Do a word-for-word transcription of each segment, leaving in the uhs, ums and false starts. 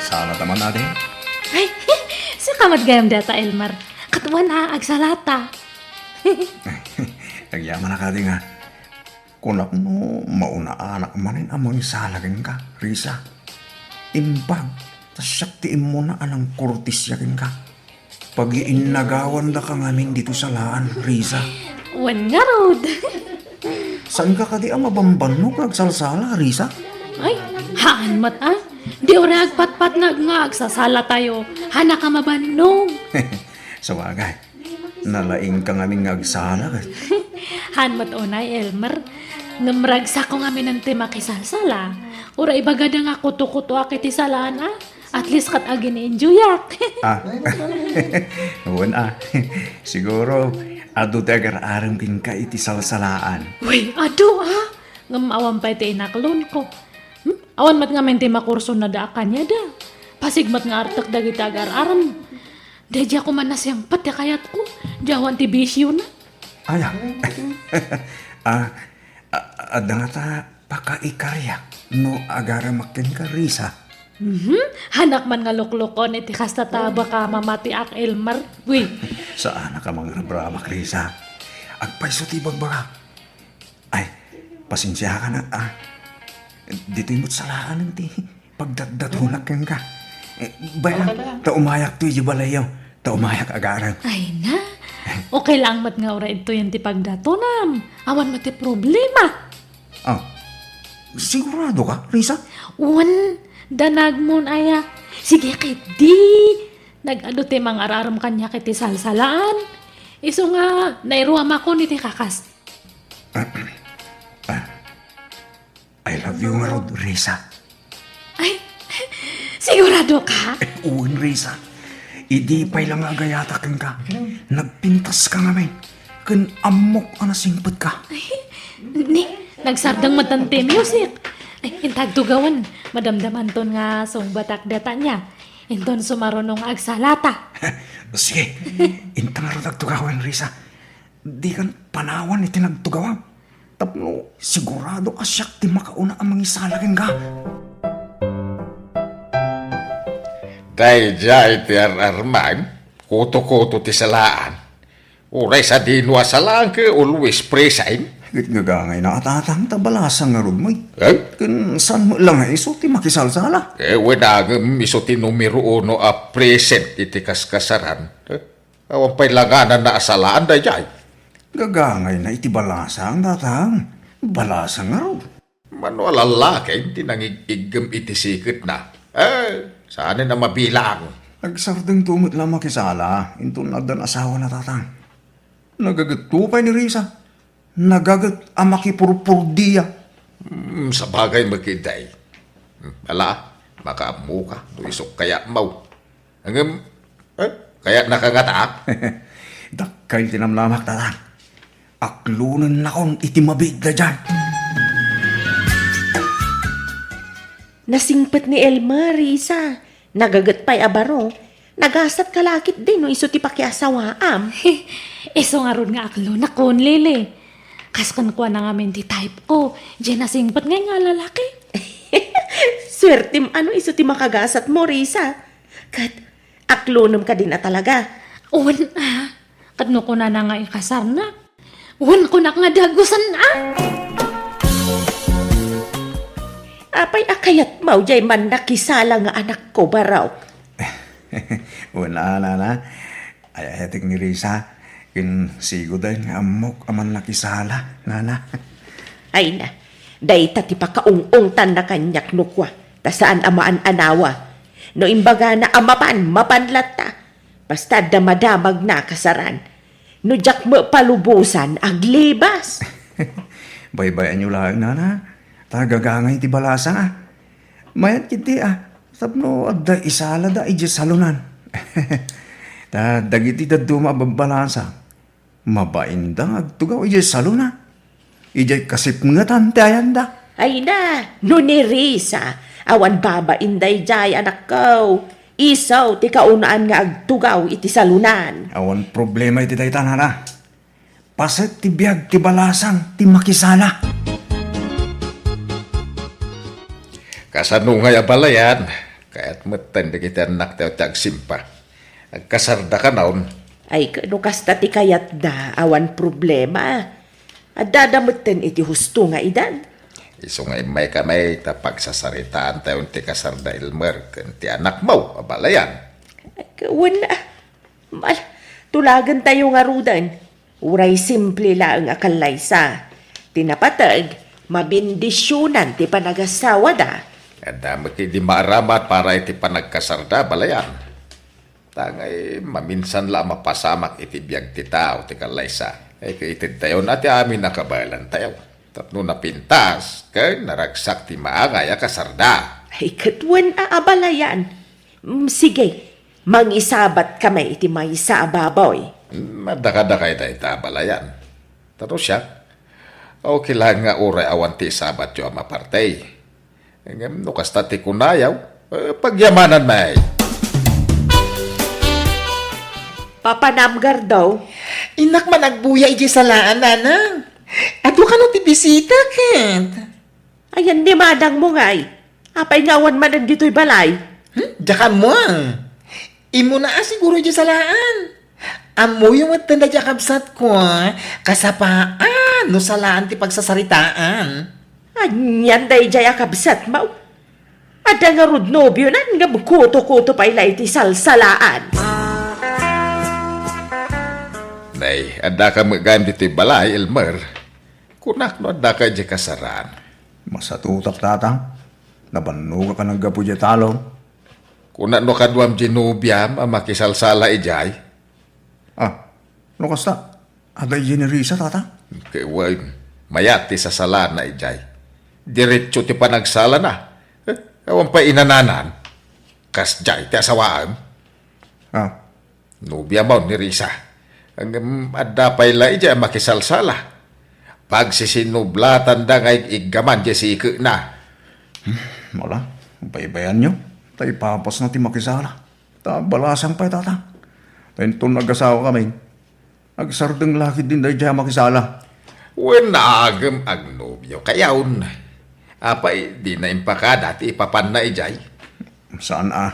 Salata man, adi? Ay, sika met gayam dayta, Elmer. Ket wen a, agsalata. Agyamanak, adi, nga. Kunak no maunaanak manen a mangisala kenka, Risa. Imbag, ta siak ti immuna a nangkortesia kenka. Pagiinnagawandaka ngamin ditoy salaan, Risa. Wen ngarud. Saanka kadi a mabambannog nga agsalsala, Risa? Ay, haan met a. Di uray agpatpatnag nga agsasalatayo. Haanka mabannog. Sabagay, nalaingka ngamin nga agsala ket. Haan met unay, Elmer. Ngem ragsakko ngamin ti makisalsala. Uray ibagada nga kutokutoak iti salaan a. At least ket agin-enjoyak. Ah. Wen a. Siguro, adu ti agar-arem kenka iti salsalaan. Uy, adu a. Ngem awan pay ti inaklonko. Hmm? Awan met ngamin ti makursunada a kaniada. Pasig met nga artek dagiti agar-arem. Daydiay koma nasingpet ti kayatko. Diay awan ti bisiona. Aya. Ah, a-, adda ngata pakaikariak no agaramak kenka, Risa. Mhm. Hanak man nga luklukon iti kasta ta baka mamatiak, Elmer. Uy. Saanak a mangrabrabak, Risa. Agpayso ti ibagbagak. Ay, pasensiakan a. Ditoy met salaan ti pagdatdatonak kenka. Eh, bayam, ta umayak to idiay balayyo. Ta umayak agarem. Ay na. Okay lang met nga uray idtoyen ti pagdatonam. Awan met ti problema. Ah, sigurado ka, Risa? Wen, danagmon aya. Sige, ketdi. Nag-adu ti mangar-arem kaniak iti salsalaan. Isu nga, nairuamakon iti kakas. Ah, I love you ngarud, Risa. Ay, sigurado ka? Wen, Risa. Idi pay la nga agayatak kenka, nagpintas ka ngamin. Ken ammok a nasingpet ka. Ay, ni, nagsardeng met ti music. Ay, inta agtugawen, madamdamanton nga sungbatak dayta nia. Inton sumaruno nga agsalata. Sige, inta ngarud agtugawen, Risa. Dikan panawan iti nagtugawam. Tapno sigurado a siak ti makauna a mangisala kenka. Daydiay ti ar-armam, kuto-kuto ti salaan. Uray sadino a salaan ket always present. Ket gagangayna a tatang ta balasang ngarud met. Eh? Ken saan met la nga isu ti makisalsala? Eh, wen a ngem isu ti numero uno a present iti kaskasaran. Eh? Awan pay la ngananna a salaan daydiay. Gagangayna iti balasang, tatang. Balasang ngarud. Mano a lallaki ti nangig-iggem iti siketna. Eh, saanen a mabilang. Nagsardengto met la makisala, inton addan asawana, tatang. Nagagetto pay ni Risa. Nagaget a makipurpurdia. Hmm, sabagay met ketdi. Hmm, ala, makaammoka no isuk kayatmo. Ngem, eh, kayatnaka ngata? Dakkel ti namlamak, tatang. Aklonennakon iti mabiit daydiay. Nasingpet ni Elmer, Risa. Nagaget pay a baro. Nagasatka la ketdi no isu ti pakiasawaam. Isu ngarud nga aklonakon, Lili. Kas kenkuana ngamin ti type ko. Diay nasingpet ngay nga lalaki. Suertem a no isu ti makagasatmo, Risa. Ket aklonem kadin a talaga. Wen a. Ket no kunana nga ikasarnak, wen kunak nga dagusen a. Apay a kayatmo diay mannakisala nga anakko, barok? Wen a, nana. Ay-ayatek ni Risa, ken sigud nga ammok a mannakisala, nana. Ay na, dayta ti pakaung-ungtanna kaniak no kua, ta saan a maan-anawa. No imbagana a mapan, mapan latta. Basta adda madamagna a kasaran. No diak met palubosan, aglibas. Baybay-anyo laeng, nana. Ta gagangay ti balasang a. Mayat ketdi a. Tapno adda isalada idiay salonan. Ta dagiti dadduma a babbalasang, mabainda nga agtugaw idiay salona. Idiay kasipngetan ti ayanda. Ay na, no ni Risa, awan babain daydiay, anakko. Isu ti kaunaan nga agtugaw iti salonan. Awan problema iti dayta, nana. Paset ti biag ti balasang ti makisala. Kasano ngay a balayan? Kayat metten dagiti annaktayo ti agsimpa. Agkasarda kanayon. Ay, no kasta ti kayatda, awan problema. Addada metten iti husto nga idan. Isu nga immaykami ta pagsasaritaantayon ti kasarda Elmer ken ti anakmo, abalayan. Ay, wen, ah, mal-, tulagentayo ngaruden. Uray simple laeng a kallaysa. Ti napateg, mabendisionan ti panagasawada. Adda met idi maaramat para iti panagkasarda, abalayan. Tangay maminsan la a mapasamak iti biag ti tao ti kallaysa. Ay, kaitedtayon a ti amin a kabaelantayo. Tapno napintas, ken naragsak ti maangay a kasarda. Ay, ket wen a abalayan. Mm, sige, mangisabatkami iti maysa a baboy. Mm, adda kadakayta ita, abalayan. Tano siak, okay lang nga uray awan ti isabatyo a maparti. Ngem no kasta ti kunayo, eh, pagyamananmi. Papanam, Gardo. Innak man agbuya idiay salaan, nanang. Adu kano ti bisita, ket? Ayan ni manangmo ngay. Apay nga awan manen ditoy balay? Hmm? Diak ammo. Immuna a siguro idiay salaan. Ammoyo met daydiay a kabsatko, kasapaan no salaan ti pagsasaritaan. Anian daydiay a kabsatmo? Adda ngarud nobionan ngem kuto-kuto pay la iti salsalaan. Nay, addaka met gayam ditoy balay, Elmer. Kunak no addaka idiay kasaraan. Masatutak, tata. Nabannogak a naggapu idiay talon. Kuna no kaduam diay nobiam a makisalsala idiay? Ah, no kasta, adda idiay ni Risa, tata? Ket wen, mayat ti sasalaanna idiay. Diretso ti panagsalana. Eh, awan pay inananan. Kasdiay ti asawaem. Ah, Nobiam ni Risa. Ngem adda pay la idiay a makisalsala. Pagsisinublatanda nga ig-iggaman diay sikekna. Hmm, wala. Baybayanyo. Ta ipapasna ti makisala. Ta balasang pay, tata. Ta inton nagasawa kami, agsardeng la ketdin daydiay a makisala. Wen, naagem agnobiokayon. Apay, dina impakada ti ipapanna idiay? Saan a.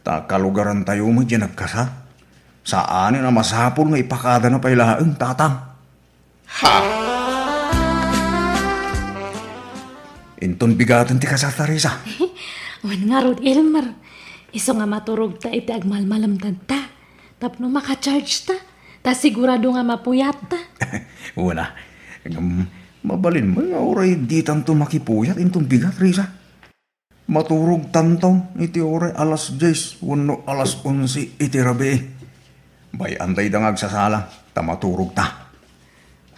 Ta kalugarantayo met diay nagkasar. Saanen a masapul nga ipakadana pay laeng, tata. Ha? Inton bigaten ti kasarta, Risa. Wen ngarud, Elmer. Isu nga maturogta iti agmalmalemtadta. Tapno maka-chargeta. Ta sigurado nga mapuyatta. Wen a. Ngem, mabalin met nga uray ditanto makipuyat inton bigat, Risa. Maturogtanto iti uray alas dies wenno alas onse iti rabii. Bay-an dayta nga agsasala, ta maturogta.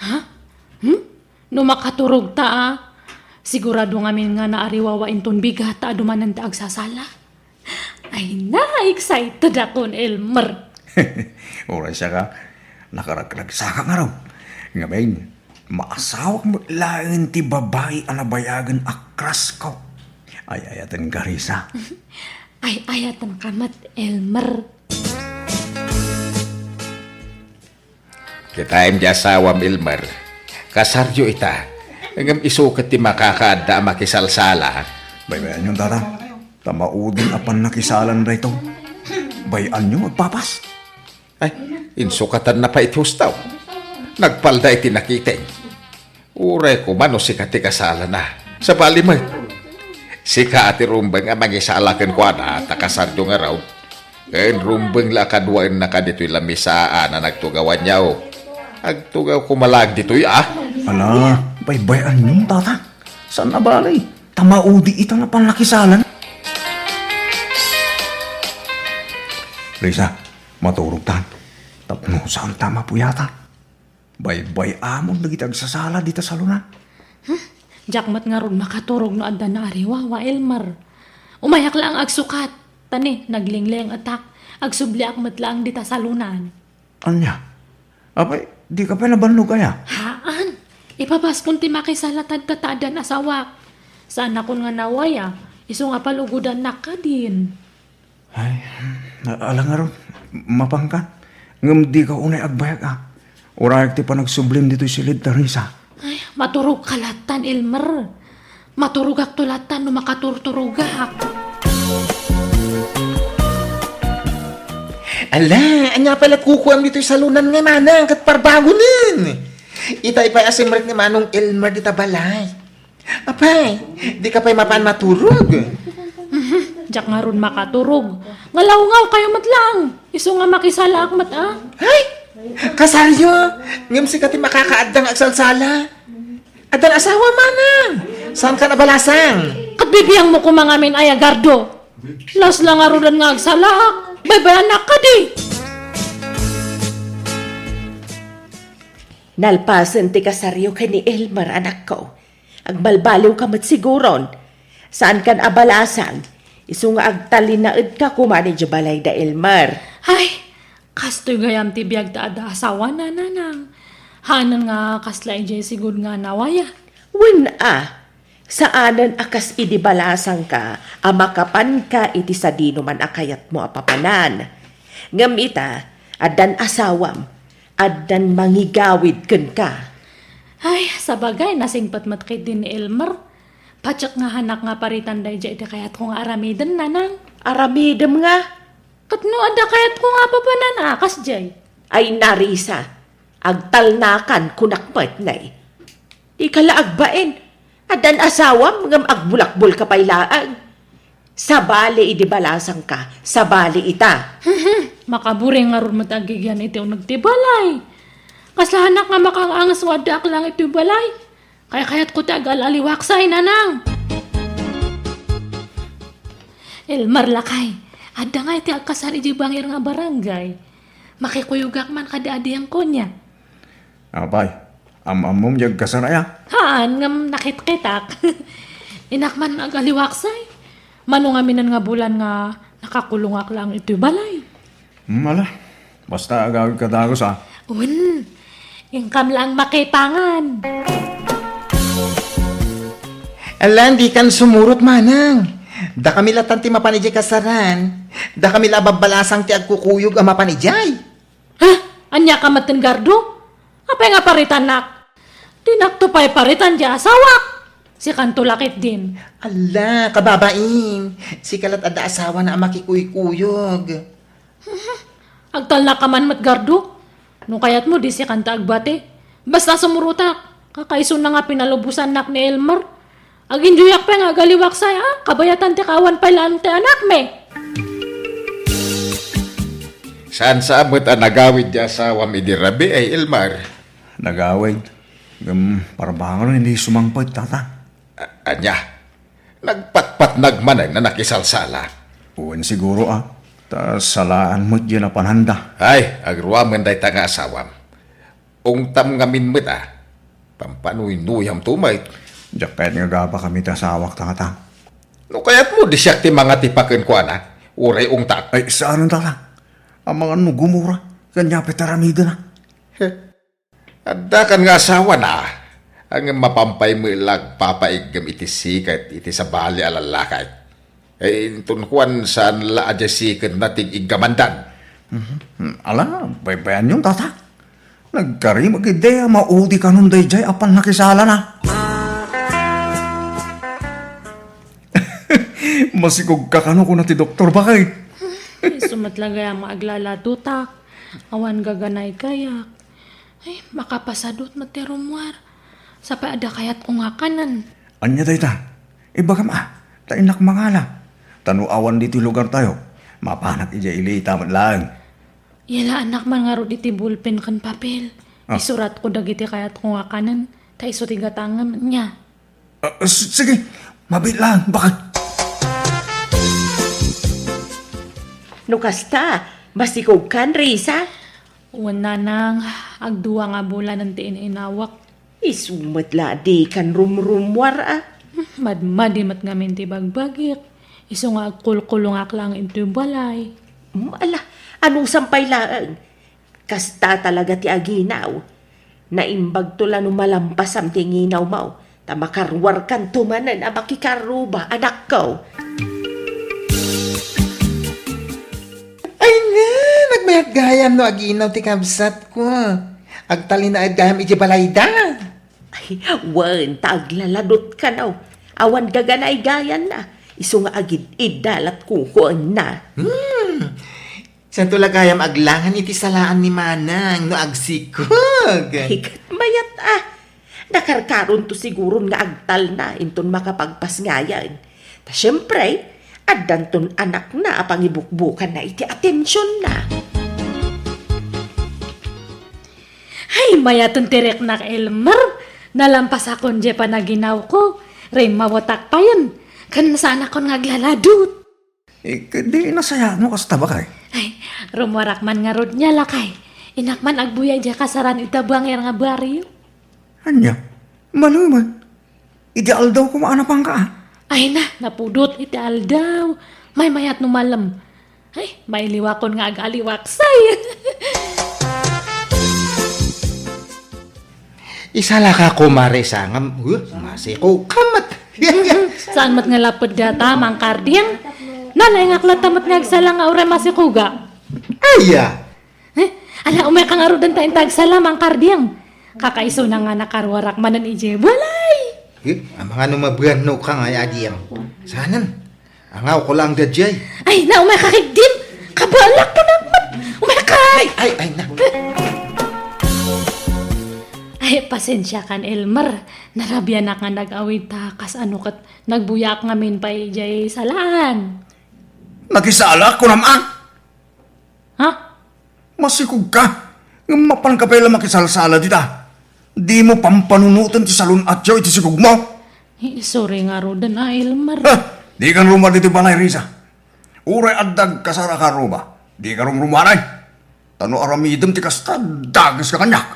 Ha? Hmm? No makaturogta, a? Sigurado ngamin nga naariwawa inton bigat ta adu manen ti agsasala. Ay, na-excited akon, Elmer. Uray siak a, nakaragragsakak ngarud. Ngamin, maasawak met laeng ti babai a nabayagen a crush ko. Ay-ayatenka, Risa. Ay-ayatenka met, Elmer. Kitaem ti asawam, Elmer. Kasaryo ita. Ngem isu ket ti makakaadda a makisalsala. Baybayanyon, tata. Ta maudin a pannakisalan daytoy. Bay-anyo agpapas. Ay, insukatanna pay iti husto. Nagpalda iti nakiteng. Uray koma no sika ti kasalana. Sabali met. Sika a ti rumbeng a mangisala kenkuana ta kasaryo ngarud. Ken rumbeng la a kaduaennaka ditoy lamisaan a nagtugawanyo. Agtugaw koma laeng ditoy, a? Ala, baybayanyon, tata. Saan a bale? Ta maudi ita nga pannakisalan. Risa, maturogtan. Tapno saanta a mapuyatan. Baybay-amon dagiti agsasala dita salonan. Hmm? Diak met ngarud makaturog no adda naariwawa, Elmer. Umayak laeng agsukat. Ta ni, naglinglengetak. Agsubliak met laeng dita salonan. Ania? Apay, dika pay nabannog aya? Haan. Ipapaskon ti makisala tadta ta addan asawak. Saanakon nga nawaya. Isu nga palugodannak kadin. Ay, ala ngarud, mapanka. Ngem dika unay agbayag, a. Urayek ti panagsublim ditoy siled, Teresa. Ay, maturogka lattan, Elmer. Maturogakto lattan no makaturturogak. Ala, ania pay la kukuam ditoy salonan nga manang ket parbangonen? Itay pay a simrek ni Manong Elmer dita balay. Apay, dika pay mapan maturog? Diak ngarud makaturog. Ngalawngaw kayo met laeng. Isu nga makisalaak met a. Ay! Kasario, ngem sika ti makakaadda nga agsalsala. Addan asawa manang. Saan ka nabalasang? Ket bibiangmo koma ngamin aya, Gardo. Las la ngaruden nga agsalaak. Baybayanak kadi. Nalpasen ti kasario ken ni Elmer, anakko. Agbalbaliw ka met siguron. Saan kan abalasang? Isu nga agtalinaed ka koma idiay balay da Elmer. Ay, kastoy gayam ti biag ta adda asawana, nanang. Haanen nga kasla idiay sigud nga nawaya. Wen a, saanen a kas idi balasangka a makapanka iti sadinoman a kayatmo a papanan. Ngem ita, addan asawam, addan mangigawid kenka. Ay, sabagay, nasingpet met ketdi ni Elmer. Patiek nga hanak nga paritan daydiay iti kayatko nga aramiden, nanang. Aramidem nga? Ket no adda kayatko nga papanan a kasdiay. Ay, narisa, agtalnakan kunak met, nay. Dika la agbain. Addan asawam ngem agbulakbol ka pay laeng. Sabali idi balasangka, sabali ita. Makaburing ngarud met agigian iti uneg ti balay. Kasla hanak nga makaang-anges no addaak laeng iti balay. Kaykayatko ti agal-aliwaksay, nanang. Elmar, lakay, adda ngay ti agkasar idiay bangir nga barangay. Makikuyogak man kadi adian konia. Apay, am-ammom diay agkasar aya? Haan, ngem nakitkitak. Dinak man agaliwaksay. Mano ngaminen nga bulan nga nakakulongak laeng iti balay. Hmm, ala. Basta agawidka dagus, a. Wen, inkam laeng makipangan. Ala, dikan sumurot, manang. Dakami latan ti mapan idiay kasaran. Dakami la a babbalasang ti agkukuyog a mapan idiay. Ha? Ania ka met, Gardo? Apay nga paritannak? Dinakto pay paritan ti asawak. Sikanto la ketdin. Ala, kababain. Sika lat adda asawana a makikuykuyog. Agtalnak ka man met, Gardo. No kayatmo, di sikanto agbati. Basta sumurotak. Kakaisuna nga pinalubosannak ni Elmer. Aginjoyak pay nga agaliwaksay a kabayatan ti kaawan pay laeng ti anakmi. Saan sa met a nagawid ti asawam idi rabii, Elmar? Nagawid. Ngem parbangon idi sumangpet, tata. A-, ania? Nagpatpatnag manen a nakisalsala? Wen siguro, a. Ta salaan met diay napananda. Ay, agruamen dayta nga asawam. Ungtam ngamin met a. Pampanuynuyamto met. Diak kayat nga agabakam iti asawak, tata. No kayatmo, di siak ti mangatipa kenkuana, uray ungtak. Ay, saanen, tata. Amangan no gumura, ken apay ti aramidena? He. Addakan nga asawana, ngem mapan pay met la agpapaiggem iti siket iti sabali a lallaki. Ay, inton kuan, saan la a diay siketna ti iggamandan. Mhm. Hmm, ala, baybayanyon, tata. Nagkarim a gidde a maudi kanon daydiay a pannakisalana. Masikog ka kano, kuna ti doktor, baket. Isu met la gayam nga aglaladotak. Awan gaganay gayak. Ay, makapasadut met ti rummuar. Sapay adda kayatko nga kanen. Ania dayta? Ibagam a, ta innak mangala. Ta no awan ditoy lugartayo, mapanak idiay ilita met laeng. Yalaannak man ngarud iti bulpen ken papel. Ah. Isuratko dagiti kayatko nga kanen, ta isu ti gatangem, nia? Ah, s-, sige, mabiit laeng, baket. No kasta, masikog kan, Risa? Wen, nanang, agdua nga bulanen ti in-inawak. Isu met la a dikan rumrummuar a. Madmadi met ngamin ti bagbagik. Isu nga agkulkulongak laeng intoy balay. Mm, ala, anusam pay laeng? Kasta talaga ti aginaw. Naimbagto la no malampasam ti nginawmo, ta makaruarkanto manen a makikarruba, anakko. Ay ne, nagmayat gayam no aginaw ti kabsatko. Agtalinaed gayam iti balayda. Ay, wen, ta aglaladot kano. Awan gaganay gayanna. Isu nga agid-idda lat kukuenna. Hmm. Santo la gayam aglangan iti salaan ni Manang no agsikog. Ay, ket mayat a. Nakarkaronto siguron nga agtalna inton makapagpasngayan. Ta siempre, addanton anakna a pangibukbukanna iti atensionna. Ay, mayaton ti riknak, Elmer. Nalampasakon diay panaginawko. Rimmawatak payen. Ken saanakon nga aglaladut. Eh, ket di nasayaat no kasta, bakay? Ay, rummuarak man ngarud nia, lakay. Innak man agbuya idiay kasaran ita buangir nga barrio. Ania? Maluman. Iti aldaw koma a napanka, a? Ay na, napudot iti aldaw. Maymayat no malem. Ay, mailiwakon nga agaliwaksay. Isalaka koma, Risa, ngem, uh, masikoka met. Saan met nga lapud data, Mang Karding? Nalaingak latta met nga agsala nga uray masikoga. Aya! Eh, ala, umayka ngaruden ta inta agsala, Mang Karding. Kakaisuna nga nakaruarak manen idiay balay. Eh, amangan no mabuannoka nga ading. Saanen? Angawko laeng daydiay. Ay, na, umayka ketdin. Kabalak ko na. Umayka. Ay, ay, ay, na. Ay, pasensiakan, Elmer. Narabianak nga nag-awid ta kasano ket nagbuyaak ngamin pay idiay salaan. Nakisalak, kunam, a? Ha? Masikogka? Ngem mapanka pay la makisalsala dita. Dimo pampanunoten ti salun-atyo iti sikogmo? Eh, sorry ngaruden a, Elmer. Ha? Dikan rummuar ditoy balay, Risa. Uray adda agkasar a karuba, dika rumrumuar. Ta no aramidem ti kasta, dageska kaniak.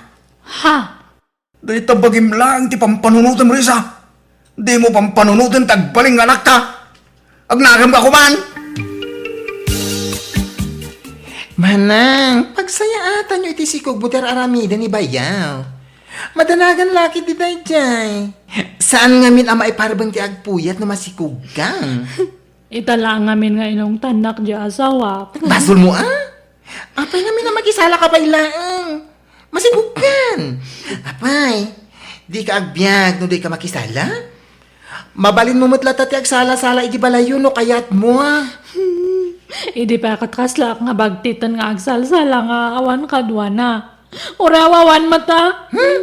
Ha? Dayta bagim laeng ti pampanunotem, Risa. Dimo pampanunoten ti agbalin nga anakta. Agnagamka koman. Manang, pagsayaatanyo iti sikogmo ti ar-aramiden ni bayaw. Madanagan la ketdi daydiay. Saan ngamin a maiparbeng ti agpuyat no masikogka. Ita laeng ngamin nga inungtannak diay asawak. Basolmo, a? Apay ngamin a makisalaka pay laeng? Masikogkan. Apay, dika agbiag no dika makisala? Mabalinmo met latta ti agsala-sala idi balayyo no kayatmo, a? Hmm. Idi pay ket kaslaak nga bagtiten nga agsalsala nga awan kaduana. Uray awan met, a? Hmm?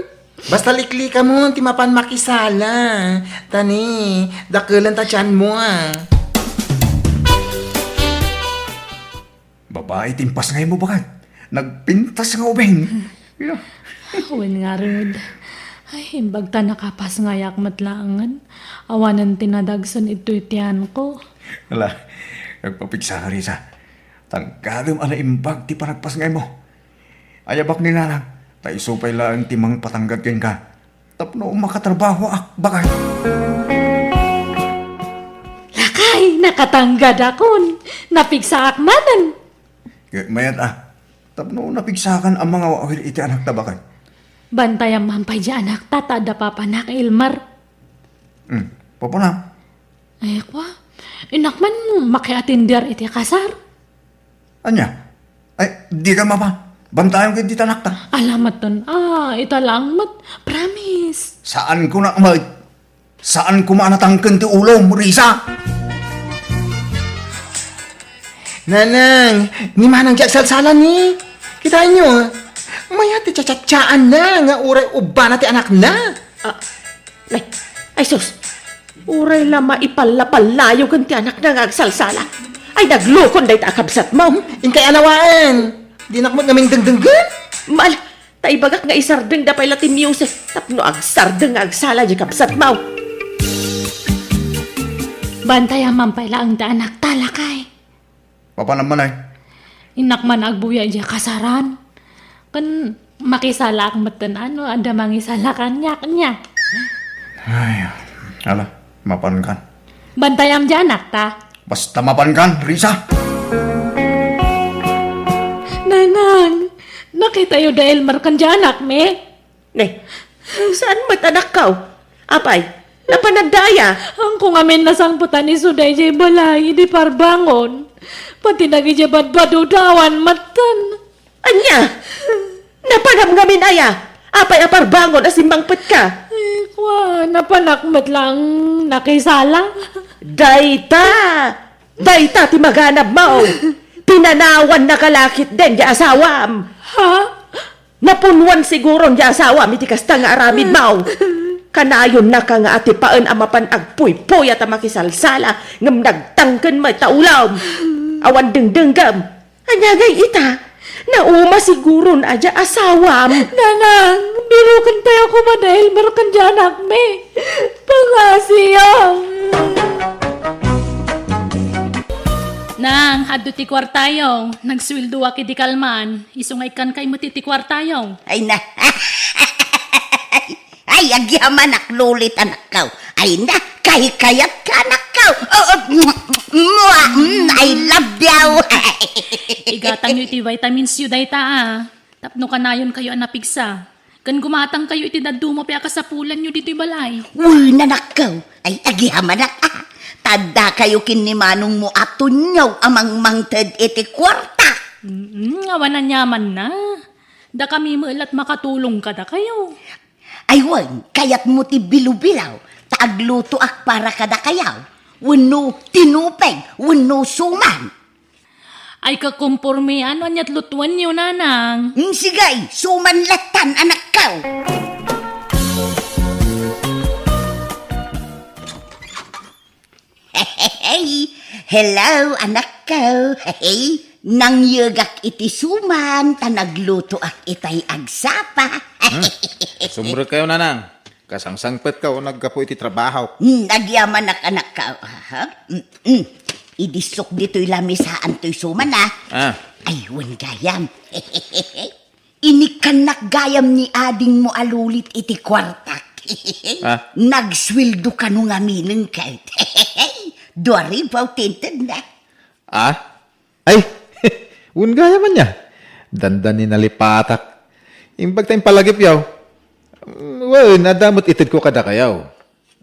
Basta liklikamon ti mapan makisala. Ta ni, dakelen ta tianmo, a. Babai ti impasngaymo, bakay. Nagpintas nga ubing. Yeah. Wen ngarud. Ay, imbag ta nakapasngayak met laengen. Awanen ti nadagsen itoy tianko. Ala, agpapigsaka, Risa. Tanggadem a naimbag ti panagpasngaymo. Ayabak ni Nanang, ta isu pay laeng ti mangpatanggad kenka. Tapno makatrabahoak, bakay. Lakay, nakatanggad akon. Napigsaak manen. Ket mayat a. Tapno napigsakan a mangawawil iti anakta, bakay. Bantayam man pay diay anakta ta adda papanak, Elmer. Hmm, papanam? Ay, kwa. Innak man makiatender iti kasar. Ania? Ay, dika mapa. Bantayam ket dita anakta. Ala metten, a, ita laeng met. Promise. Saan ko na, met. Saan ko man a natangken ti ulom, Risa. Nanang, ni Manang diay agsalsala ni. Kitaenyo, a? Mayat ti tsatsatsaanna nga uray ubbana ti anakna. A, ay, ay sus. Uray la maipalla-pallayo ken ti anakna nga agsalsala. Ay, naglukon dayta a kabsatmo. Inkay anawaen. Dinak met ngamin dengdenggen. Mal, ta ibagak nga isardengda pay la ti music tapno agsardeng nga agsala diay kabsatmo. Bantayam man pay laeng ti anakta, lakay. Papanam man, ay? Innak man agbuya idiay kasaran. Ken makisalaak metten a no adda mangisala kaniak, nia. Ay, ala, mapankan. Bantayam diay anakta. Basta mapankan, Risa. Nanang, nakitayo da Elmer ken diay anakmi? Ne, saan met anakko? Apay, napananda aya? Haanko ngamin nasangpetan isu daydiay balay idi parbangon. Pati dagidiay badbadoda awan metten. Ania? Napanam ngamin aya? Apay a parbangon a simmangpetka? Ay, kwa, napanak met laeng nakisala. Dayta! Dayta ti maganabmo! Pinanawannaka la ketdin ti asawam. Ha? Napunuan siguron ti asawam iti kasta nga aramidmo. Kanayonnaka nga atipaen a mapan agpuypuyat a makisalsala, ngem nagtangken met ta ulom. Awan dengdengngem. Ania ngay ita? Nauma siguron a dia asawam. Nanang, biroken pay a koma da Elmer ken dia anakmi. Pangasiam. Nang, adto ti kuartayo. Nagsueldoak idi kalman. Isu nga ikkan kay met ti kuartayo. Ay na. Ay, agyamanak, Lulit, anakko. Ay na, kahikayatka, anakko. Oh, oh, mua, mm, I love you. Igatangyo iti vitamins yo dayta, a. Tapno kanayonkayo a napigsa. Ken gumatangkayo iti dadduma pay a kasapulanyo ditoy balay. Wen, anakko. Ay, agyamanak, a. Ta addakayo ken ni manongmo a tunyaw a mangmangted iti kuarta. Mm, awan aniamanna. Dakami met la't makatulong kadakayo. Ay wen, kayatmo ti bilobilaw, ta aglutoak para kadakayo, wenno tinupeng, wenno suman. Ay, kakompormean no ania't lutuenyo, nanang. Mm, sige, suman lattan, anakko. Hey, hello, anakko. Hey, nangyegak iti suman, ta naglutoak itay agsapa. Hmm? Sumrekkayo, nanang. Kasangsangpetka o naggapu iti trabaho. Hmm, agyamanak, anakko. Aha. Mm, mm. Idissok ditoy lamisaan toy suman, a. Ah. Ay, wen gayam. Inikkannak gayam ni adingmo a Lulit iti kuartak. Ah? Nagsueldo kano ngamin ket. Dua ribu ti intedna. Ah? Ay, wen gayam ania. Dandani nalipatak. Imbag ta impalagipyo. Wen, adda met itedko kadakayo.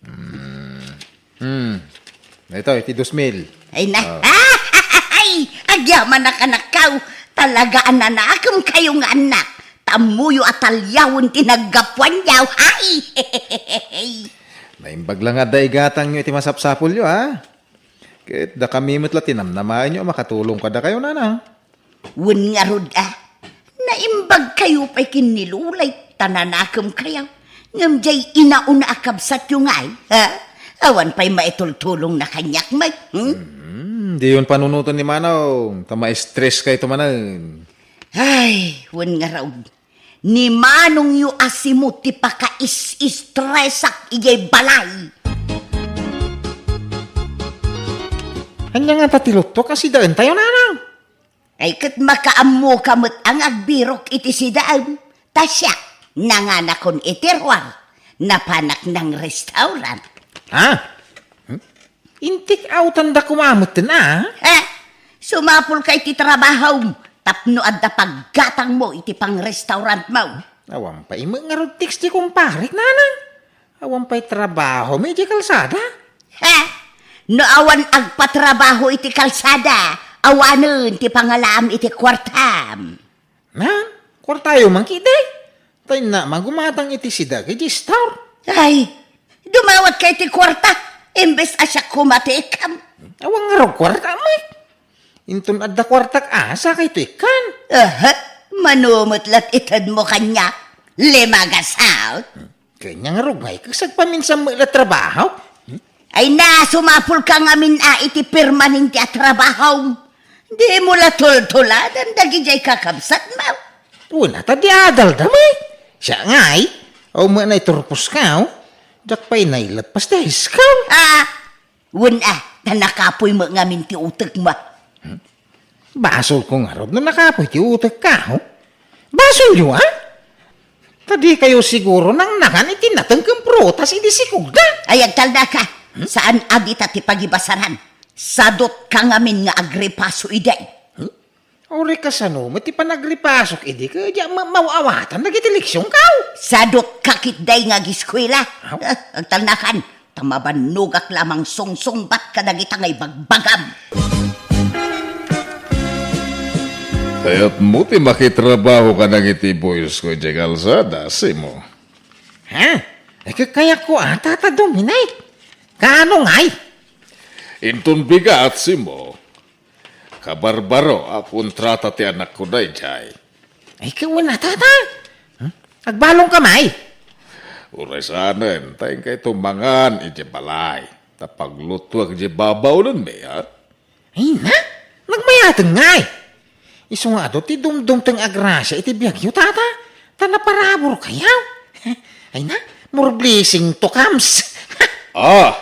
Hmm. Hmm. Ito, iti dos mil. Ay na. Ah. Ay, agyamanak, anakko. Talaga a nanakemkayo nga annak. Ta ammoyo a taliawen ti naggapuanyo. Ay! Naimbag la nga adda igatangyo iti masapsapulyo, a. Ket dakami met la ti namnamaenyo a makatulong kadakayo, nanang. Wen ngarud, a. Naimbagkayo pay ken ni Lulay ta nanakemkayo. Ngem diay inauna a kabsatyo ngay, ha? Awan pay maitultulongna kaniak met, hmm? Hmm, diyon panunoten ni Manong, ta ma-stress kayto manen. Ay, wen ngarud. Ni Manongyo a Simo ti pakaisistresak idiay balay. Ania ngata ti luttok a sidaentayo, nanang? Ay, ket makaammoka met a nga agbirok iti sidaem. Ta siak, nanganakon iti ruar, napanak nang restaurant. Ha? Hmm? Intik outanda koma metten, a? Eh, sumapulka iti trabahom tapno adda paggatangmo iti pangrestaurantmo. Awan pay met ngarud text ti kumparek, nanang. Awan pay trabaho met iti kalsada. Ha? No awan agpatrabaho iti kalsada, awanen ti pangalaam iti kuartam. Na, kuartayo man ketdi. Ta inna man gumatang iti sidaek iti store. Ay, dumawatka iti kuarta, imbes a siak koma ti ikkam. Awan ngarud kuarta met. Inton adda kuartak a, sakayto ikkan. Aha, mano met la't itedmo kaniak? Lima gasut? Kaniak ngarud ngay, kasagpaminsan met la trabaho. Ay na, sumapulka ngamin a iti permanente a trabahom. Dimo la tultuladan dagidiay kakabsatmo. Wen a ta di adalda met. Siak ngay, aw met naiturposka, o. Diak pay naileppas ti high school. Ah, wen a, ta nakapuy met ngamin ti utekmo. Hmm? Basolko ngarud no nakapuy ti utekko, o. Basolyo, a? Ta dikayo siguro nangnangan iti nateng ken prutas idi sikogda. Ay, agtalnaka. Hmm? Saan a dita ti pagibasaran. Sadutka ngamin nga agripaso idi. Hmm? Uray kasano met ti panagripasok idi ket diak ma-, maw-awatan dagiti leksionko? Sadutka ketdi nga ageskuela. Aw. Ah, agtalnakan. Ta mabannogak la a mangsungsungbat kadagita nga ibagbagam. Kayatmo ti makitrabaho kadagiti boysko idiay kalsada, Simo? Ha? Ay, kayatko a, Tata Dominic. Kaano ngay? Inton bigat, Simo, Kabarbaro a kontrata ti anakko daydiay. Ay, kauna, tata. Hmm? Agbalong ka, may? Uray saanen, ta inkay tumangan idiay balay. Ta paglutuak idiay babaonenmi, ha? Ay na, nagmayaten ngay. Isu nga adu ti dumdumteng a grasia iti biagyo, tata. Ta naparabur kayaw. Ay na, more blessing to comes. Ah!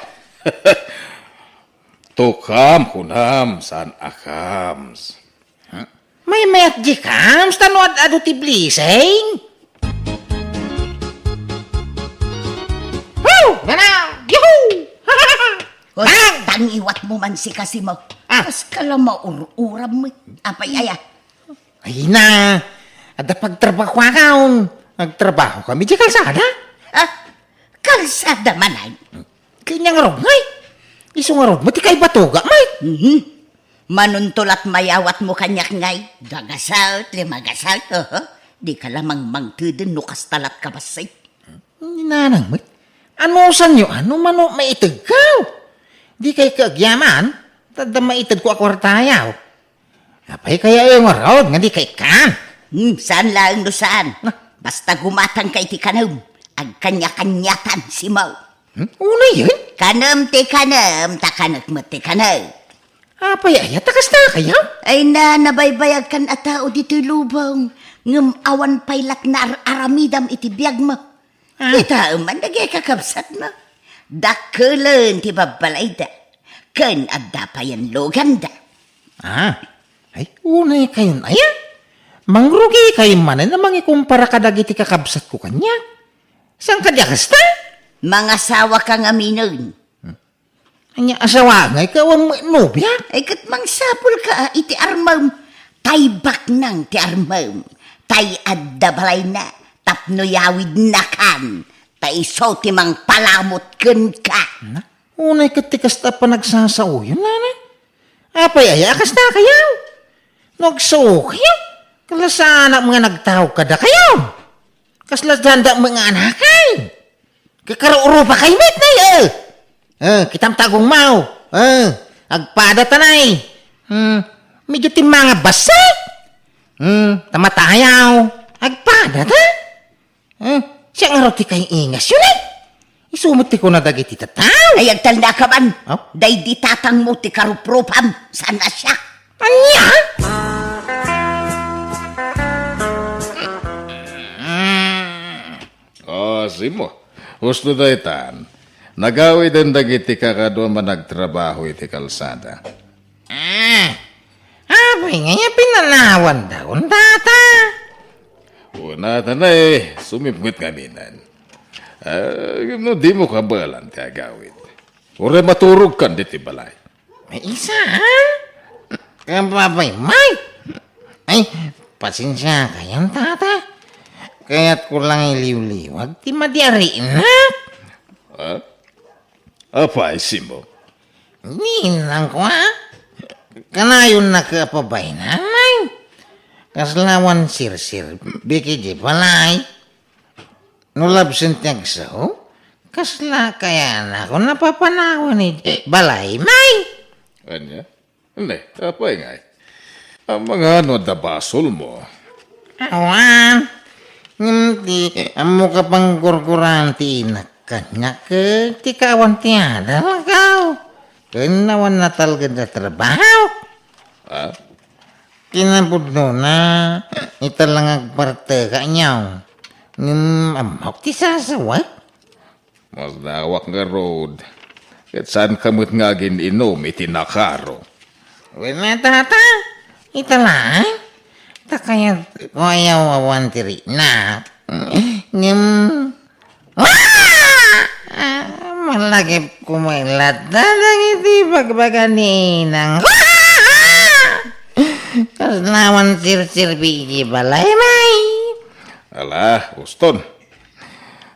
To come, kunam, saan a comes. Huh? Maymayat di comes, ta no ad-adu ti blessing. Woo! Ganaw! Yahoo! Hoy, bang! Tangiwat mo man si Kasimo. Ah. Kas ka lang maur-uram mo. Apay aya? Ay na, adda pagtrabahoakon. Nagtrabaho kami di kalsada. Ah, kalsada man ay? Kanya nga rugngay. Isu nga rugmo ti kaibatuga, may. Mhm. Manuntulat mayawat mo kaniak ngay. Dagasal, ti magasal. Oho. Di ka lamang mangteden no kastalat ka bassit. Ni nanang met. Anusanyo, ano mano maitegkaw? Di kay kaagyaman, tadda maited ko a kwartayaw. Apay kaya yung ngarud nga di kay kan? Hmm, saan laeng no saan? Na. Basta gumatang ka iti kanem, agkanya-kanyatan, Simo. Hmm? Una yun? Kanem ti kanem, ta kanek met ti kanem. Apay aya, ta kasta kaya? Ay na, nabaybayag kan a tao ditoy lubong, ngem awan pay laeng ar-aramidam iti biagmo. Ah. Kitaem man dagiti kakabsatmo. Dakkelen ti babbalayda, ken adda payen luganda. Ah, ay, unay kayon aya? Mangrugi kayo manen a mangikumpara kadagiti kakabsatko kaniak. Saan kadi a kasta? Mangasawa ka ngaminen. Ania, asawa ngay ka awan met nobia? Ay, ket mangsapul ka iti armem. Tay baknang ti armem. Tay adda balayna. Tapno yawidnakan. Ta isu ti mangpalamut kenka. Na, unay ket ti kasta a panagsasaoyon, nana. Apay aya a kasta kayaw? No agsuo kayo, kalasanak nga nagtaw kada kayo. Kasla danda met nga anakay. Kakarurupa kay met na, eh. Eh, kitam tagong mao. Eh, agpada tanay. Hmm, medyo timmanga bassit. Hmm, tamatayaw. Agpada ta? Eh, siya nga ti kay ingas yun, eh. Isu met ti kuna dagiti tattao. Ay, agtalna ka man. Oh? Daydi tatangmo ti karuprupam. Saan a siya? Ania? Ah, Simo. Husto daytan. Nagawiden dagiti kakadua a managtrabaho iti kalsada. Ah, apay nga ya pinanawan daon, tata? Una, tanay, sumipnget ngaminen. Ah, no di mo kabalan ti agawid. Uray maturog kan diti balay. Ay, isa, ha? Kababay, Mike. Ay, pasensia kayon, tata. Kayat ko lang iliwliwag ti madiarinak. Ha? Apay, Simo? Ninang ko, ha? Kanayon na ka pabaynan, Mike. Kasla awan sirsir, biki di balay. No labsen ti agsaw, kasla kayanak a napapanawan iti balay, may? Ania? Ne, apay ngay? Amangan no adda basolmo. Awan. Ngem ti ammok a pangkurkuran ti inak kaniak ket ti kaawan ti adalkaw. Ken awan natalged a trabaho. Ha? Kinapudnona, ita lang agpartek kaniak. Ngem ammok ti sasawek. Masdawak ngarud. Ket saan ka met nga agin-inum iti nakaro? Wen, tata, ita laeng. Ta kayat ko a yawawan ti rinak. Ngem, ah! Ah, malagip ko met latta dagiti bagbaga ni inang. Kasla awan sirsirbi iti balay, may. Ala, uston.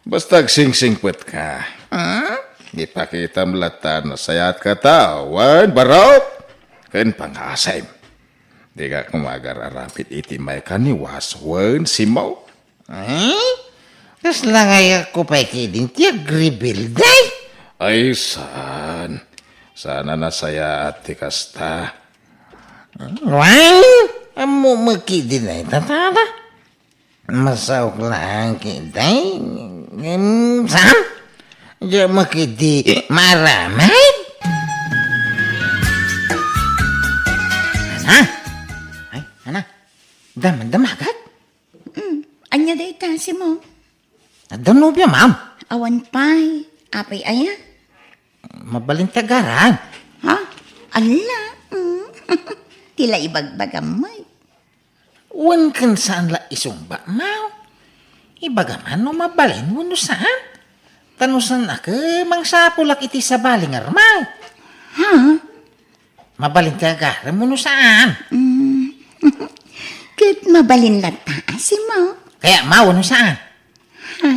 Basta agsingsingpet ka. Hmm? Ipakitam latta no sayaat ka tao, wen barok ken pangasem. Dika koma agar-aramid iti maikaniwas wen simmaw. Eh? Kasla ngayak ko pay kidin ti agrebelde? Ay, saan? Saan a nasayaat ti kasta? Well, ammo met ketdi dayta, tata. Masaok laeng ketdi. Ngem saan? Diak met ketdi maaramid. Ana? Ay, ana? Dam-, damagat? Mm, ania dayta, Simon? Adda nobiam, ma'am? Awan pay. Apay aya? Mabalin ti agaram. Ha? Ala, mm. Ti la ibagbagam met. Wen ken saan la isungbat, ma'am. Ibagam no mabalin wenno saan. Ta no saan a ket mangsapulak iti sabali nga armay. Ha? Mabalin ti agaram wenno saan? Mm. Ket mabalin latta, Simon. Kayatmo wenno saan? Ha?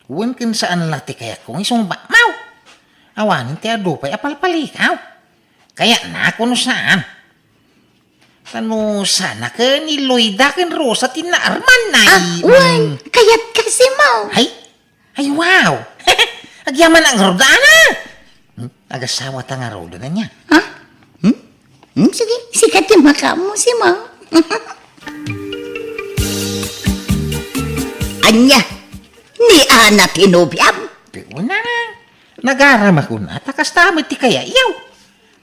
Wen ken saan la ti kayatko nga isungbatmo. Awanen ti adu pay a palpalikaw. Kayatnak wenno saan? Ta no saan a ket ni Loida ken Rosa ti naarman, ay, ah, wen, mm. Kayatka, Simon. Ay, ay, wow. Agyaman a ngarud, ana. Hmm? Agasawata ngarud, ania? Ha? Hmm? Hmm, sige, sika ti makaammo, Simon. Ania? Ni Ana ti nobiam? Ti una, nagaramak una, ta kasta met ti kayatyo.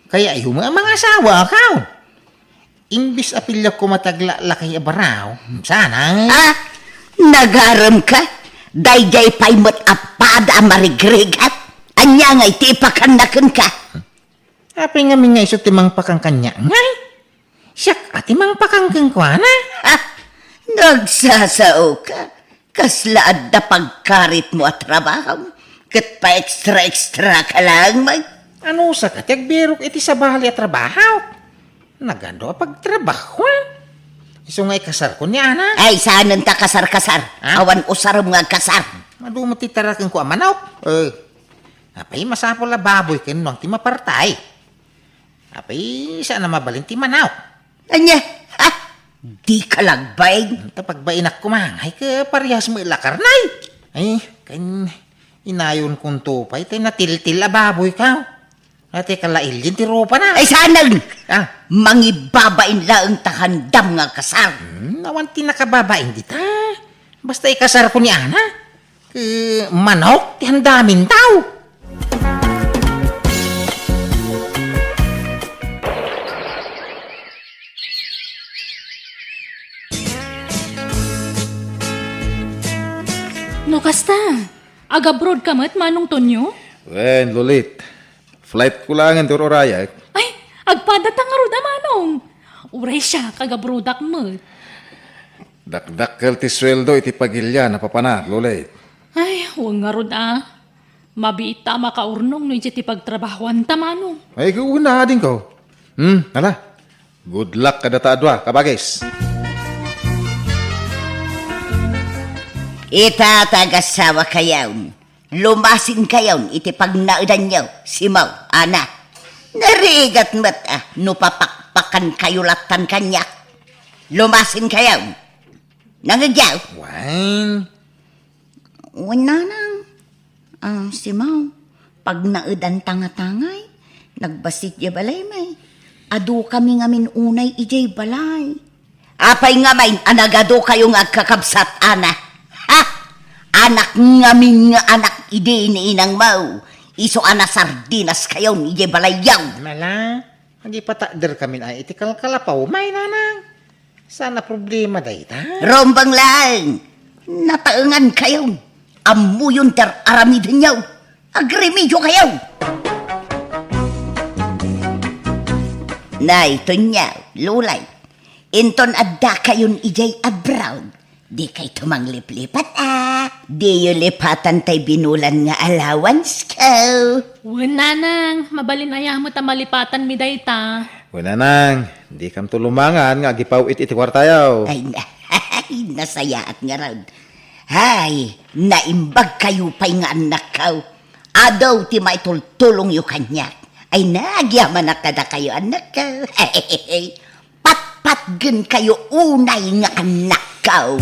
Kayatyo met a mangasawa, akaw. Imbes a piliak koma ti aglaklakay a baraw, saan a? Ah, nagaramka? Daydiay pay met a pada a marigrigat. Ania ngay ti ipakanna kenka? Apay ngamin nga isu ti mangpakan kaniak, ngay? Siak a ti mangpakan kenkuana. Ah, nagsasaoka. Kasla adda pagkaritmo a trabaho, ket pa-extra-extra ka laeng met. Anusaka ti agbirok iti sabali a trabaho? Nagadu a pagtrabahoan. Isu nga ikasarko ni Ana. Ay, saanen ta kasar-kasar. Ha? Awan usarem nga agkasar. Maduma ti tarakenko a manok. Eh, apay masapul a baboy ken nuang ti mapartay. Apay, saan a mabalin ti manok? Ania? Ha? Dika la agbain? Ta pagbainak koma, ay, ket parehas met la karne. Ay, ken inayonkonto pay, tay natiltil a baboyko. Natay kalailin ti rupana. Ay, saanen! Ah. Mangibabain laeng ta handam nga kasar. Hmm, awan ti nakababain dita. Basta ikasarko ni Ana. Ket manok ti handamin tao. No kasta, agabroad ka met, Manong Tonyo? Wen, Lolit. Flight ko laengen ti ur-urayak. Ay, agpadata ngarud a Manong. Uray siak, agabroadak met. Dakdakkel ti sueldo iti pagilian a papanak, Lolit. Ay, wen ngarud a. Mabiitta a makaurnong no idiay ti pagtrabahoanta, Manong. Ay, wen adingko. Hmm, ala. Good luck kadata a dua, kabagis. Ita, ta agasawakayon. Lumasinkayon iti pagnaedanyo, Simon, Ana. Narigat met a no papakpakankayo lattan kaniak. Lumasinkayon. Nangegyaw? Wen. Wen, Nanang. Ah, Simon, pagnaedanta nga tangay, nagbassit diay balay, may. Adukami ngamin unay idiay balay. Apay ngamin a nagadukayo nga agkakabsat, Ana? Ha? Anak ngamin nga anak idi ni inangmo. Isu a nasardinaskayon idiay balayyo. Mala, agipatakderkamin ay iti kalkalapaw, may, Nanang. Saan a problema dayta? Rumbeng laeng. Nataengankayon. Ammoyon ti ar-aramidenyo. Agremediokayo. Nay, Tonyo, Lulay. Inton addakayon idiay abroad, dikayto mangliplipat a. Diyo lipatan tay binulan nga allowance ko. Wen, Nanang, mabalin aya met a malipatanmi dayta. Wen, Nanang, dikamto lumangan nga agipaw-it iti kuartayo. Ay, na-, nasayaat ngarud. Hay, naimbagkayo pay nga annakko. Adu ti maitultulongyo kaniak. Ay, nagyamanak kadakayo, annakko. Patpatgenkayo unay nga annakko.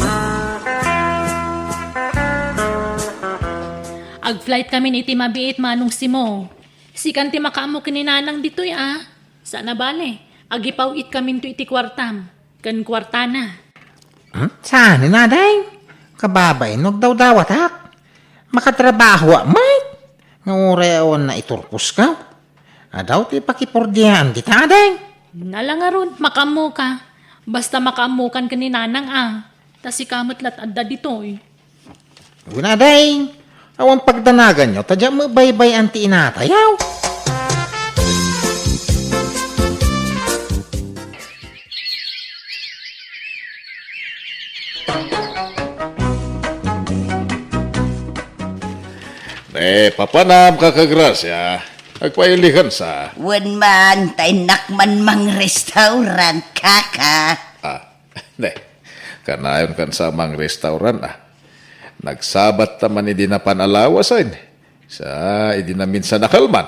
Ag-flight kamin iti mabiit, Manong Simo. Sikan ti makaammo ken ni Nanang ditoy, a? Saan a bale, Agipaw-itkaminto iti kuartam ken kuartana. Hmm? Saan, Inadeng? Kababain no agdawdawatak. Makatrabahoak met. Nga uray awan naiturposka. Adaw ti pakipordiaan dita, Adeng. Nala ngarud, makaammoka. Basta makaammokan ken ni Nanang a. Ta sika met la't adda ditoy. Wen, Adeng, awan pagdanaganyo, ta diak met baybay-an ti inatayo. Ne, papanam, Kaka Gracia. Agpailikan sa. Wen man, ta innak man mangrestaurant, kaka. Ah, ne, kanayon kan sa mangrestaurant, ah. Nagsabat ta man idi napan a lawasen. Sa idi naminsan a kalman.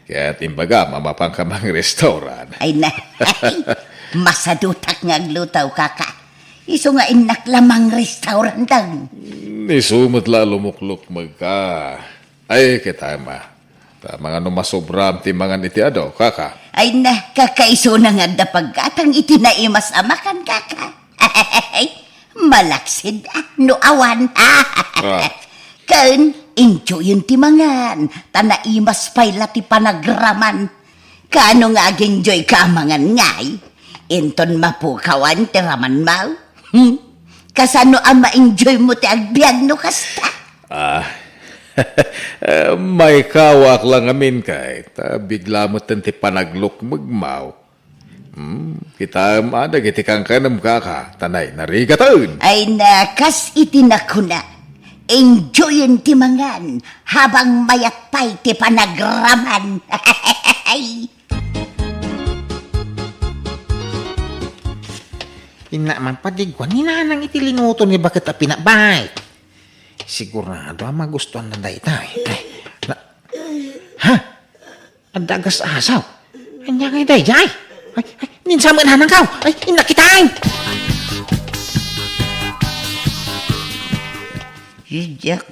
Ket imbagam a mapanka mangrestaurant. Ay na, masadutak nga agluto, kaka. Isu nga innak la mangrestaurant dang. Isu met la a lumuklukmegka. Ay, kita ma. Ta mangano masobram ti mangan iti adu, kaka? Ay na, kakaisuna nga adda paggatang iti naimas a makan, kaka. Malaksid, ah, no awan. Ah. Ken, enjoyen ti mangan, ta naimas pay la ti panagraman. Kaano nga ag-enjoy ka a mangan ngay? Inton mapukawan ti ramanmo? Hmm? Kasano a ma-enjoy mo ti agbiag no kasta? Ah, maikawak la ngamin kay, ta bigla metten ti panaglukmegmo. Hmm, kitaem a dagiti kankanem, kaka, ta nainarigaten. Ay na, kas iti nakuna, enjoyen ti mangan habang mayat pay ti panagraman. Inna man padigwan ni Nanang iti linuto ni baket a pinabay. Sigurado a magustuanna dayta. Ay, na, ha? Adda agas-asaw. Ania ngay daydiay? Ay, ay, ninsamen Nanangko. Ay, inna kitaen. Diak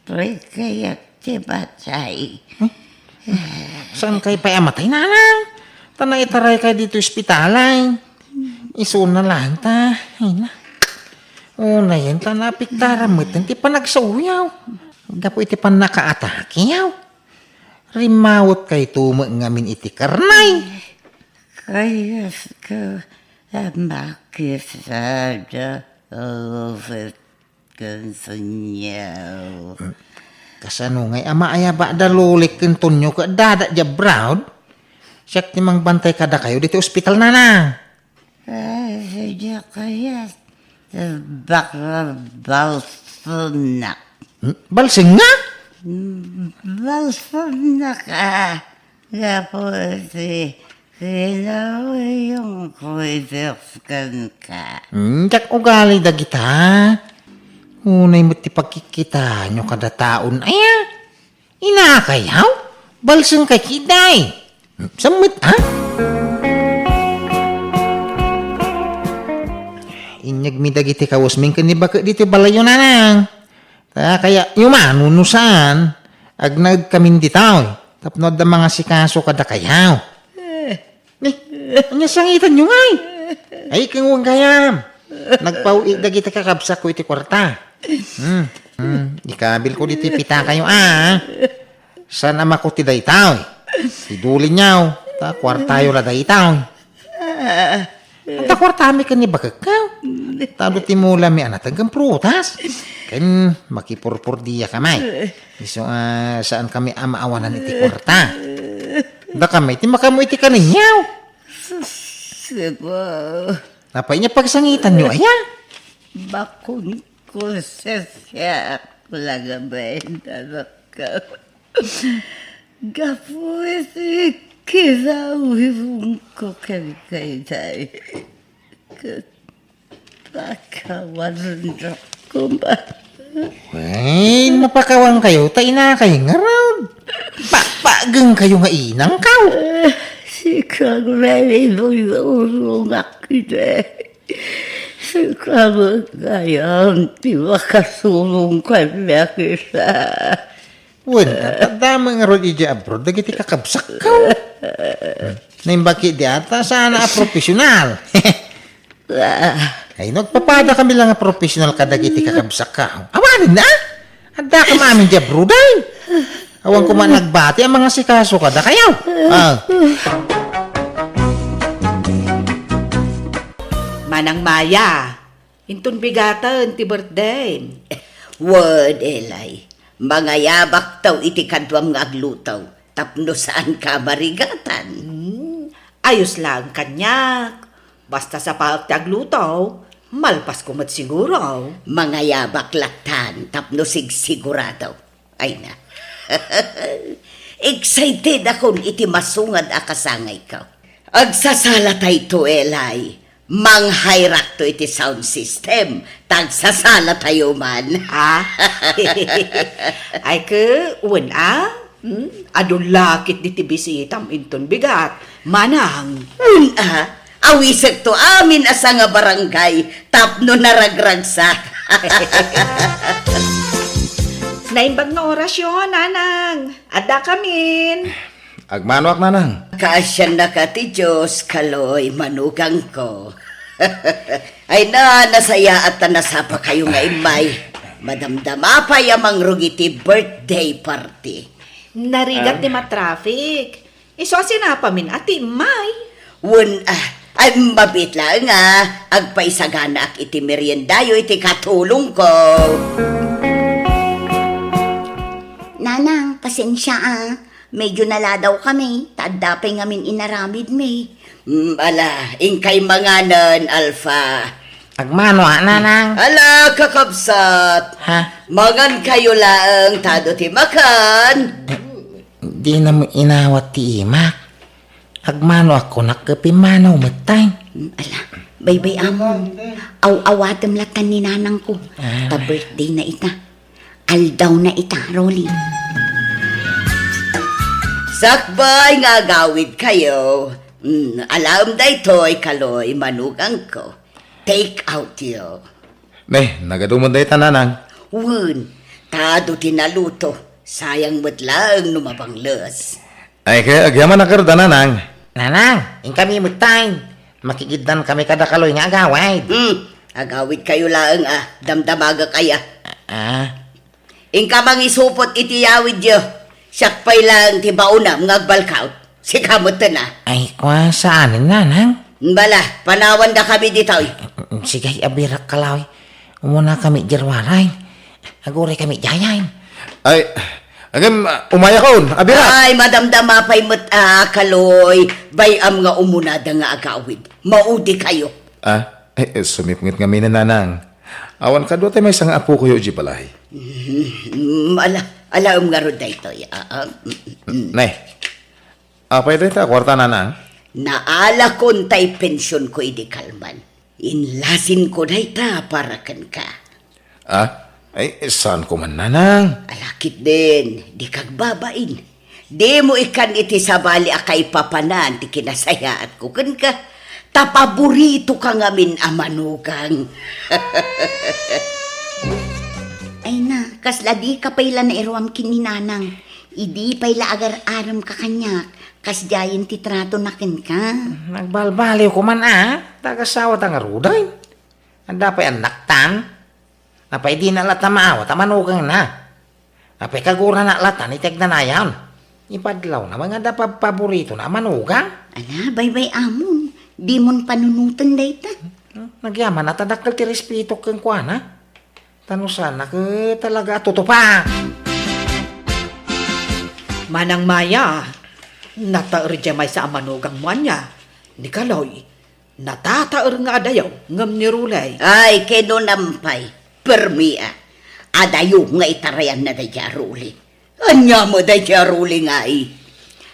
Pre, kayat ti matay. Hmm? Saan kay pay a matay, Nanang? Ta naitaraykay ditoy ospital ay. Isuna laeng ta. Ay na. Unayen ta naapektaran metten ti panagsaoyo. Gapu iti pannakaatakeyo. Rimmawetkayto met ngamin iti karnay. Kayat ka a makisada. Ken Tonyo. Kasano ngay a maayaba da Lolik ken Tonyo ket dada dia abroad? Siak ti mangbantay kadakayo ditoy ospital, Nanang. Ay, diak kayat. Baka balsenak. Hmm? Balseng nga? Balsenak, ah. Gapu iti kinawayonko iti kenka. Hmm, diak ugali dagita. Unay met ti pagkikkitaenyo kada taon. Aya, inakayaw? Balsengkay ketdi. Hmm, sammet, ha? Inyegmi dagiti kawesmi ken ni baket ditoy balayyo, Nanang. Ta kayatyo man wenno saan, agnaedkamin ditoy tapno adda mangasikaso kadakayo. Eh, ania sangitanyo ngay? Ay, ken wen gayam. Nagpaw-it dagiti kakabsatko iti kuarta. Hmm. Hmm. Ikabilko ditoy pitakayo, a. Saan a makuti daytoy? Idulinyo, ta kuartayo la daytoy. Anta kuartami ken ni bakekko. Ta adu ti mulami a nateng ken prutas. Ken makipurpurdiyakami. Isu a saankami a maawanan iti kuarta. Dakami ti makaammo iti kanenyo. Sus, Apo. Apay ania pagsangitanyo aya? Bakon ko, sisiak, lagaben, anak ko. Gapu iti kinawayonko ken daydiay. Ket pakawanendak koma. Wen, mapakawankayo, ta inakay ngarud. Pakpakgengkayo nga inangko. Eh, sika, Rey, buyurongak iti. Sika met gayam ti makasurong kaniak ita. Wen, adda met ngarud idiay abroad dagiti kakabsatko. Naimbag ketdi a ta saan a profesional. Ay, nagpapada kami la nga profesional kadagiti kakabsatko. Awanen na? Adda kami amin idiay abroad, ay. Awan ko man nagbati a mangasikaso kadakayo. Ah. Manang Maya, inton bigaten ti birthday. Wen, Eli, mangayabakto iti kaduam nga agluto tapno saanka a marigatan. Hmm, ayos laeng kaniak. Basta sapaek ti agluto, malpasko met siguro. Mangayabak lattan tapno sigsigurado. Ay na. Excited akon iti masungad a kasangayko. Agsasalatayto, Eli. Manghayrakto iti sound system. Tagsasalatayo man. Ah? Ay ke, wen a? Hmm? Adu la ketdi ti bisitam inton bigat. Manang. Wen a? Awisekto amin a sanga barangay tapno naragragsak. Naimbag nga orasyo, Nanang. Adda kamin. Agmanoak, Nanang. Kaasiannaka ti Dios, Kaloy, manugangko. Ay na, nasayaat ta nasapakayo nga immay. Madamdama pay a mangrugit ti birthday party. Narigat ti matraffic. Isu a sinapamin a ti immay. Wen, ah, ay, mabiit laeng a agpaisaganaak iti meriendayo iti katulongko. Nanang, pasensia a. Medyo naladaw kami, ta adda pay ngamin inaramidmi. Mm, ala, inkay manganen, Alfa. Agmano a, Nanang? Ala, kakabsat. Ha? Mangankayo laeng ta adu ti makan. Eh, dina met inawat ti imak. Agmano a kunak ket pimmanaw metten. Mm, ala, baybay-amon. Aw-awatem lattan ni nanangko. Ah. Ta birthday na ita. Aldawna ita, Rolly. Sakbay nga agawidkayo. Mm, alaem daytoy, Kaloy, manugangko. Take out yo. Ne, nagadu met dayta, Nanang. Wen, ta adu ti naluto. Sayang met laeng no mabangles. Ay, kaya agyamanak ngarud, Nanang. Nanang, inkami metten. Makigiddan kami kada Kaloy nga agawid. Hmm, agawidkayo laeng a, damdamagak aya. Ah? Inka mangisupot iti yawidyo. Siak pay laeng ti baonam nga agbalkaw. Sika metten a. Ay, kua, saanen, Nanang? Bala, panawandakami ditoy. Sige, abirak, Kaloy. Umuna kami diay ruaray. Aguray kami diayen. Ay, agem, umayakon, abirak. Ay, madamdama pay met a, Kaloy. Bay-am nga umunada nga agawid. Maudikayo. Ah, ay, sumipnget ngamin, Nanang. Awan kadua tay maysa nga apokoyo idiay balay. Mm, ala, alaem ngarud daytoy. Ah, ah, mm, mm. Nay, apay dayta a kuarta, Nanang? Naalakon tay pensionko idi kalman. Inlasinko dayta para kenka. Ah? Ay, saanko man, Nanang. Ala ketdin, dika agbabain. Dimo ikkan iti sabali a kaipapanan ti kinasayaatko kenka. Ta paboritoka ngamin a manugang. Ay na, kasla dika pay la nairuam ken ni Nanang. Idi pay la agar-aremka kaniak, kasdiayen ti tratona kenka. Nagbalbaliwko man a, ta agasawata ngaruden. Adda pay annaktan. Apay dina latta maawat a manugangna? Apay kagurana latta iti agnanayon? Ipadlawna nga adda pabpaboritona a manugang? Ala, baybay-amon. Dimon panunoten dayta. Hmm, nagyaman a ta dakkel ti respetok kenkuana. Ta no saan a ket talaga a tutupak. Manang Maya, nataer diay maysa a manugangmo ania? Ni Kaloy, natataer nga adayo ngem ni Rolly. Ay, kinunam pay, permi a. Adayo nga itarayanna daydiay a Rolly. Ania met daydiay a Rolly ngay?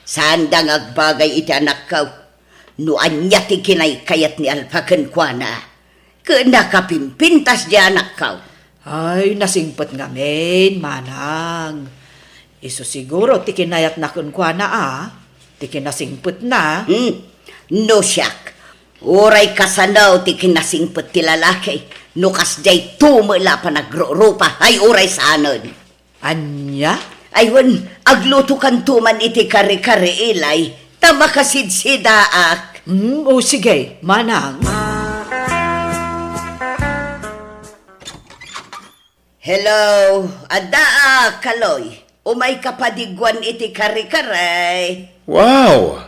Saanda nga agbagay iti anakko. No ania ti kinaykayat ni Alfa kenkuana, ket nakapimpintas diay anakko. Ay, nasingpet ngamin, manang. Isu siguro ti kinayatna kenkuana a, ti kinasingpetna. Hmm. No siak, uray kasano ti kinasingpet ti lalaki, no kasdiay to met la a panagrurupa, ay uray saanen. Ania? Ay wen, aglutokanto man iti kare-kare, Eli, ta makasidsidaak. Hmm, o sige, manang. Hello, addaak, Kaloy. Umayka padigguan iti kare-kare. Wow!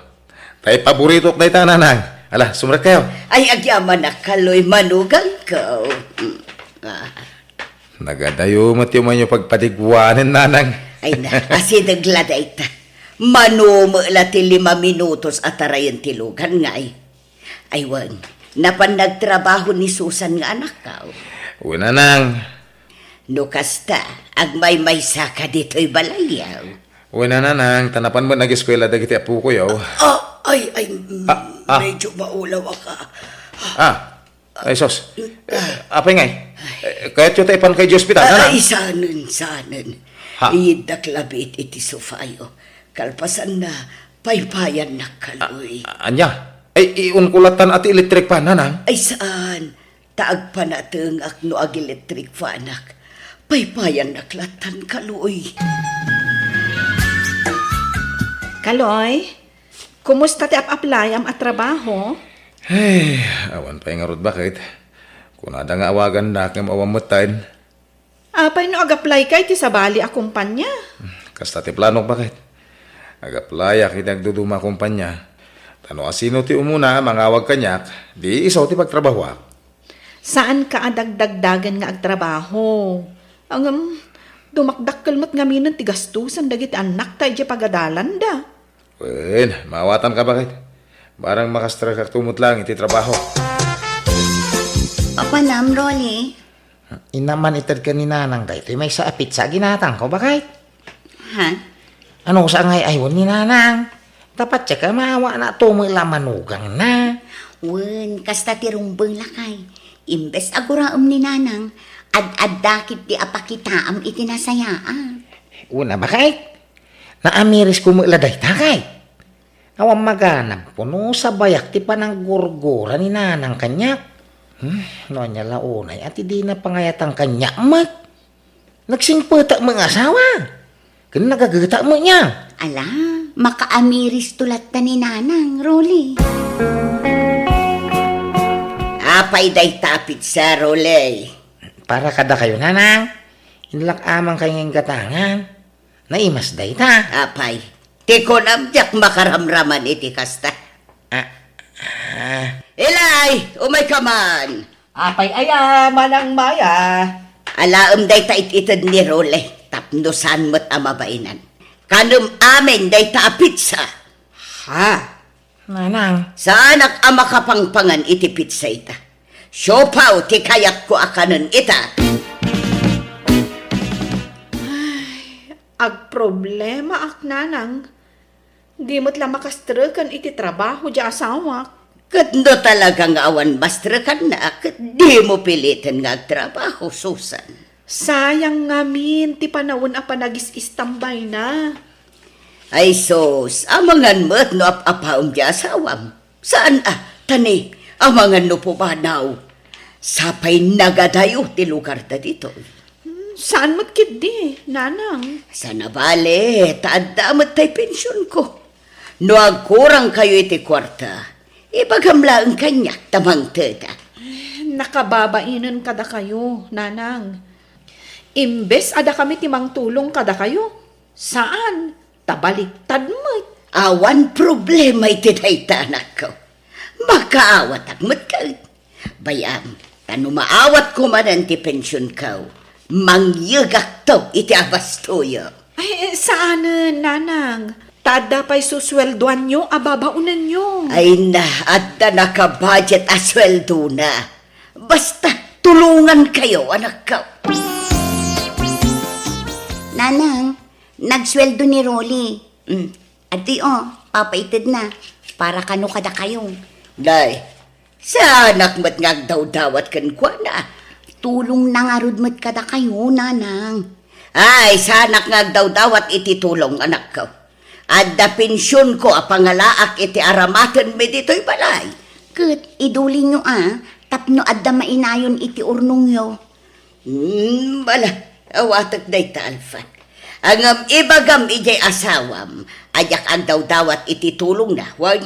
Tay paboritok dayta, nanang. Ala, sumrekkayo. Ay, agyamanak, Kaloy, manugangko. Mm, ah. Nagadayo met ti umayyo pagpadigguanen, nanang. Ay na, asideg la dayta. Mano met la ti lima minutos a tarayen ti lugan ngay. Ay wen, napan nagtrabaho ni Susan nga anakko. Wen, nanang. No kasta, agmaymaysaka ditoy balayyo. Wen, nanang, ta napan met nageskuela dagiti apokoyo. Ah, ay, ay, Ah, ah. Medyo maulawaka. Ah, ay, sus. Eh, apay ngay? Eh, kayatyo ta ipanka iti ospital, nanang? Ay, saanen, saanen. Ha? Iyiddak labi iti sofayo. Kalpasanna, paypayannak, Kaloy. Ah, ania? Ay, iunko lattan a ti electric fan, nanang? Ay, saan? Ta agpanatengak no ag-electric fanak. Paypayannak lattan, Kaloy. Kaloy, kumusta ti ap-applyam a trabaho? Ay, awan pay ngarud, baket. Kunada nga awagannak ngem awan metten. Apay no ag-applyka iti sabali a kumpanya? Kasta ti planok, baket. Ag-applyak iti agduduma a kumpanya. Ta no asino ti umuna a mangawag kaniak, di isu ti pagtrabahoak. Saanka a dagdagdagen nga agtrabaho. Ngem, dumakdakkel met ngaminen ti gastusan dagiti annakta idiay pagadalanda. Wen, maawatanka, baket. Barang makastrekakto met laeng iti trabaho. Apanam, Rolly? Inna man itedka ni Nanang daytoy maysa a pizza a ginatangko, baket. Ha? Ano sa ngay aywan ni Nanang? Dapat siya ka maawana to met la manugangna. Wen, kasta ti rumbeng lakay. Imbes a guraem ni Nanang, ad-adda ketdi a pakitaam iti nasayaat. Una, baket. Naamirisko met la dayta, kay. Awan maganabko no sabayak ti pananggurgura ni Nanang kaniak. Hmm, no ania la unay a ti dina pangayatan kaniak met. Nagsingpetek met nga asawa. Ken nagagetak met nia. Ala, makaamiristo latta ni Nanang, Rolly. Apay dayta a pizza, Rolly? Para kadakayo, Nanang. Inlak-amankayo nga inggatangan. Naimas dayta. Apay, ti kunam diak makaramraman iti kasta. Ah, ah. Eli, umayka man. Apay aya, Manang Maya? Alaem dayta it-ited ni Rolly, tapno saan met a mabainan. Kanem amin dayta a pizza. Ha? Nanang. Saanak a makapangpangan iti pizza ita. Siopaw ti kayatko a kanen ita. Ay, agproblemaak, Nanang. Di met la makastreken iti trabaho diay asawak. Ket no talaga nga awan mastrekanna, ket dimo piliten nga agtrabaho, Susan. Sayang ngamin ti panawen a panagis-istambayna. Ay sus, amangan met no ap-apaem ti asawam. Saan a, tani, amangan no pumanaw. Sapay nagadayo ti lugarda ditoy. Hmm, saan met ketdi, Nanang? Saan a bale, ta adda met tay pensionko. No agkurangkayo iti kuarta, ibagam laeng kaniak ta mangteda. Nakababainen kadakayo, Nanang. Imbes a dakami ti mangtulong kadakayo, saan, ta baliktad met. Awan problema iti dayta, anakko. Makaawatak met ket. Bay-am, ta no maawatko manen ti pensionko, mangyegakto iti abastoyo. Ay, saanen, Nanang. Ta adda pay susueldoanyo a babaonenyo. Ay na, adda nakabudget a sueldona. Basta, tulongankayo, anakko. Nanang, nagsueldo ni Rolly. Mm. Adtoy, o, papaitedna. Para kano kadakayo. Nay, saanak met nga agdawdawat kenkuana. Tulongna ngarud met kadakayo, Nanang. Ay, saanak nga agdawdawat iti tulong, anakko. Adda pensionko a pangalaak iti aramatenmi ditoy balay. Ket idulinyo a, tapno adda mainayon iti urnongyo. Hmm, bala, awatek dayta, Alfa. Ngem ibagam idiay asawam a diak agdawdawat iti tulongna, wen?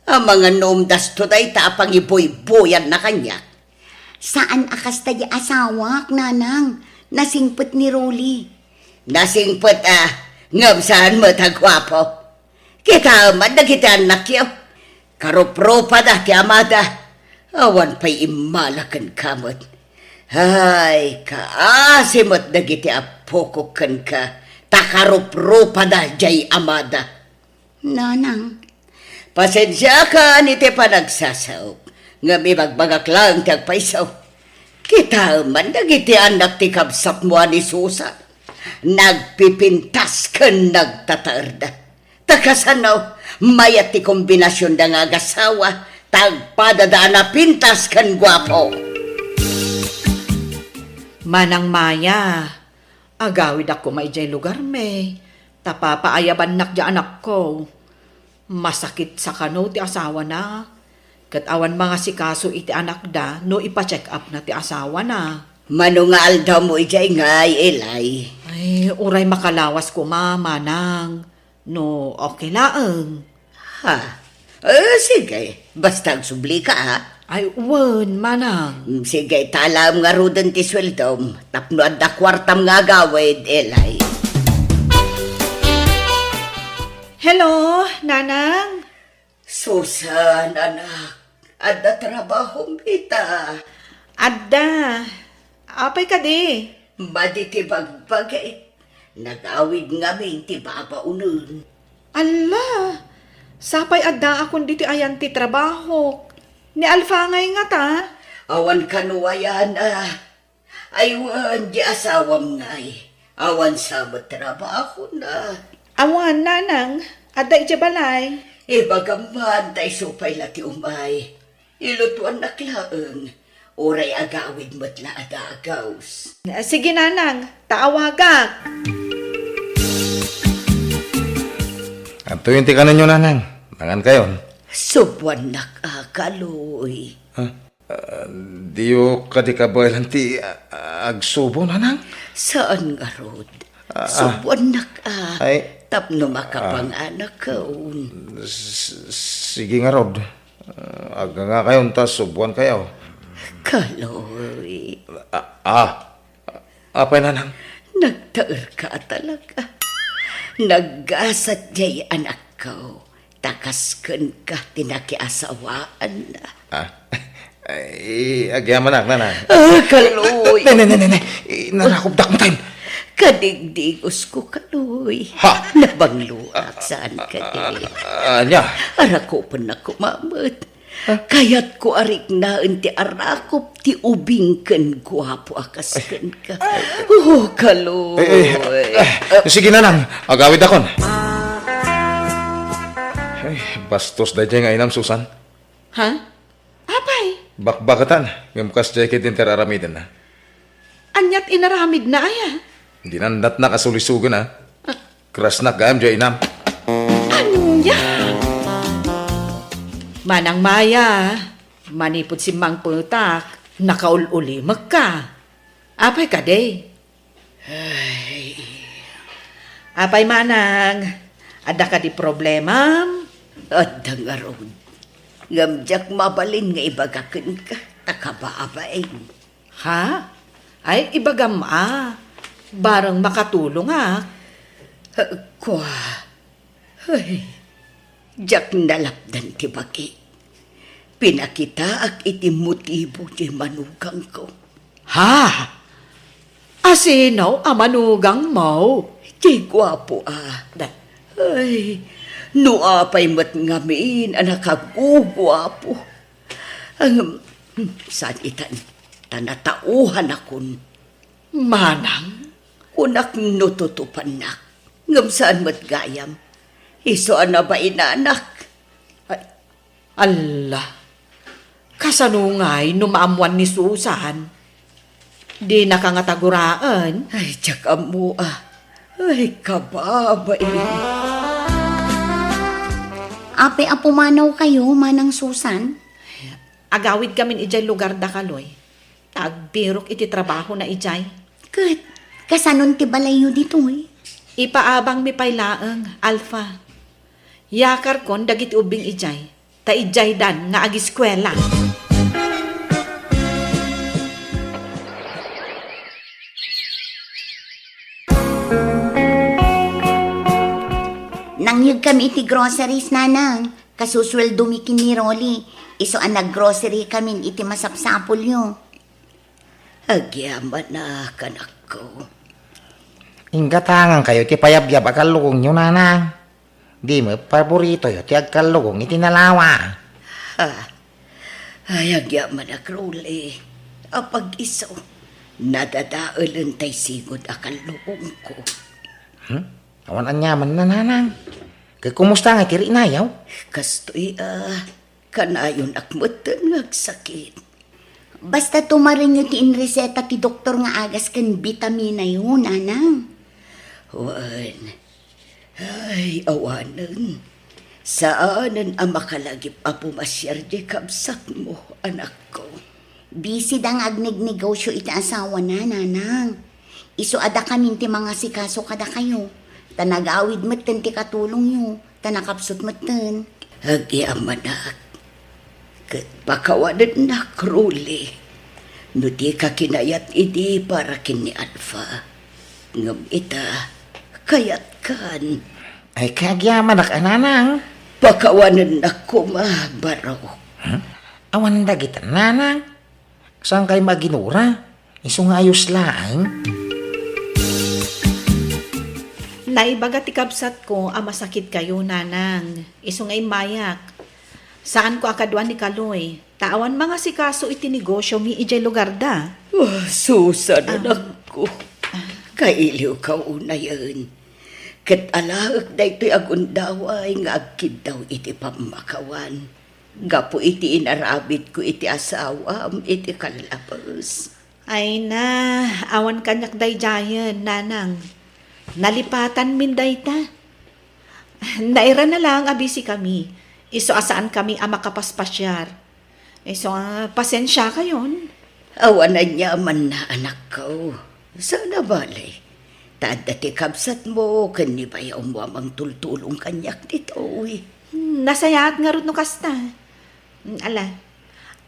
Amangan no umdasto dayta a pangibuybuyanna kaniak. Saan a kasta di asawak, nanang. Nasingpet ni Rolly. Nasingpet a, ngem saan met a guapo. Kitaem man dagiti annakyo. Karuprupada ti amada. Awan pay immala kenka met. Ay, kaasi met dagiti appokok kenka, ta karuprupada jay amada. Nanang. Pasensiakan iti panagsasaok, ngem ibagbagak laeng ti agpayso. Kitaem man dagiti annak ti kabsatmo a ni Susan. Nagpipintas ken nagtataerda. Ta kasano, mayat ti kombinasionda nga agasawa, ta agpadada a napintas ken guapo. Manang Maya, agawidakon idiay lugarmi, ta papaayabannak diay anakko. Masakit sa kano ti asawana, ket awan mangasikaso iti anakda no ipa-check-upna ti asawana. Mano nga aldawmo idiay ngay, Eli? Ay, uray makalawas koma, manang. No okay laeng. Ha? Eh, sige. Basta agsublika, ha? Ay, wen, manang. Mm, sige, talaem ngaruden ti sueldom. Tapno adda kuartam nga agawid, Eli. Hello, nanang? Susan, anak. Adda trabahom ita? Adda. Apay kadi? Madi ti bagbagik. Nagawid ngamin ti babaonen. Alla! Sapay addaakon ditoy ayan ti trabahok. Ni Alfa ngay ngata? Awan kano ayan a. Ay, wen, di asawam ngay. Awan sa met trabahona. Awan, nanang. Adda idiay balay. Ibagam man, ta isu pay la ti umay. Ilutuannak laeng. Uray agawid met la a dagus. Ah, sige, nanang. Ta awagak. Adtoyen ti kanenyo, nanang. Mangan kayon. Subuannak a, Kaloy. Ha? Ah, diyo kadi kabaelan ti, ah, agsubo, nanang? Saan ngarud. Ah, ah. Subuannak a, ay, tapno ah, makapanganakon. S-, sige ngarud. Ah, agngangakayon ta subuankayo. Kaloy. Ah, ah. Apay, nanang? Nagtaerka talaga. Naggasat jay anakko. Ta kas kenka ti nakiasawaanna. Ah? Ay, agyamanak, nanang. Ah, Kaloy. Ne, ne, ne, ne, ne. Inarakopdak met. Kadigdigosko, Kaloy. Ha? Nabangloak, saan kadi? Ah, ania? Arakopennak koma met. Ah? Kayatko a riknaen ti arakop ti ubing ken guapo a kas kenka. Oh, Kaloy. Ay, ay, ay, sige, nanang. Agawidakon. Ay, bastos daydiay nga inam, Susan. Ha? Apay? Bakbaketan, ngem kasdiay ketdi ti ar-aramidenna. Aniat inaramidna aya? Dinannatna a sulisugen a. Ah. Krasnak gayam diay inam. Ania? Manang Maya, manipud simmangpetak, nakaul-ulimekka. Apay kadi? Ay. Apay, manang, adda kadi problemam? Adda ngarud. Ngem diak mabalin nga ibaga kenka, ta kababain. Ha? Ay, ibagam a. Bareng makatulongak. Kua. Ay, diak nalapdan ti bagi. Pinakitaak iti motibo ti manugangko. Ha? Asino a manugangmo? Ti guapo a. Da- Ay, no apay met ngamin a nakaguguapo. Ang, saan itan, ta natauhanakon. Manang? Kunak no tutupannak, ngem saan met gayam. Isu a nabainanak. Ay, alla, kasano ngay no maammuan ni Susan? Dinaka ngata guraen? Ay, diak ammo a. Ay, kababain. Apay a pumanawkayo, Manang Susan? Agawidkamin idiay lugarda, Kaloy. Ta agbirok iti trabahona idiay. Ket, kasanon ti balayyo ditoy? Ipaabangmi pay laeng, Alpha. Yakarkon dagiti ubbing idiay, ta idiaydan nga agiskuela. Nangyegkami iti groceries, Nanang. Kasusueldomi ken ni Rolly. Isu a naggrocery kamin iti masapsapulyo. Agyamanak, anakko. Inggatangan kayo ti payabyab a kallugongyo, Nanang. Di met paboritoyo ti agkallugong iti nalawa. Ha? Ay, agyamanak, Rolly. Apag-isu, nadadaelen tay sigud a kallugongko. Hmm? Awan aniamanna, Nanang. Ket kumusta nga ti riknayo? Kastoy a, kanayonak metten nga agsakit. Basta tumarenyo ti inreseta ti doktor nga agas ken bitaminayo, Nanang. Wen. Ay, awanen. Saanen a makalagip a pumasiar diay kabsatmo, anakko. Busy da nga agnegnegosio iti asawana, Nanang. Isu a dakamin ti mangasikaso kadakayo, ta nagawid metten ti katulongyo, ta nakapsut metten. Agyamanak, ket pakawanennak, Rolly, no dika kinayat idi para ken ni Alpha. Ngem ita, kayatkan. Ay, kagyamanak a, Nanang. Pakawanennak koma, Barok. Hmm? Awan dagita, Nanang. Saan kayo maginura? Isu nga ayos laeng. Naibaga ti kabsatko a masakit kayo, Nanang. Isu nga immayak. Saanko a kaduan ni Kaloy, ta awan mangasikaso iti negosiomi idiay lugarda. Ah, Susan, Ah. anakko. Kailiwka unayen. Ket alaek daytoy a gundaway nga agkiddaw iti pammakawan. Gapu iti inaramidko iti asawam iti kallabes. Ay na, awan kaniak daydiayen, Nanang. Nalipatanmin dayta. Nairana laeng a busy kami. Isu a saan kami a makapaspasiar. Isu a, pasensia kayon. Awan aniamanna, anakko. Saan a bale. Ta adda ti kabsatmo ken ni bayawmo a mangtultulong kaniak ditoy. Hmm, nasayaat ngarud no kasta. Hmm, ala,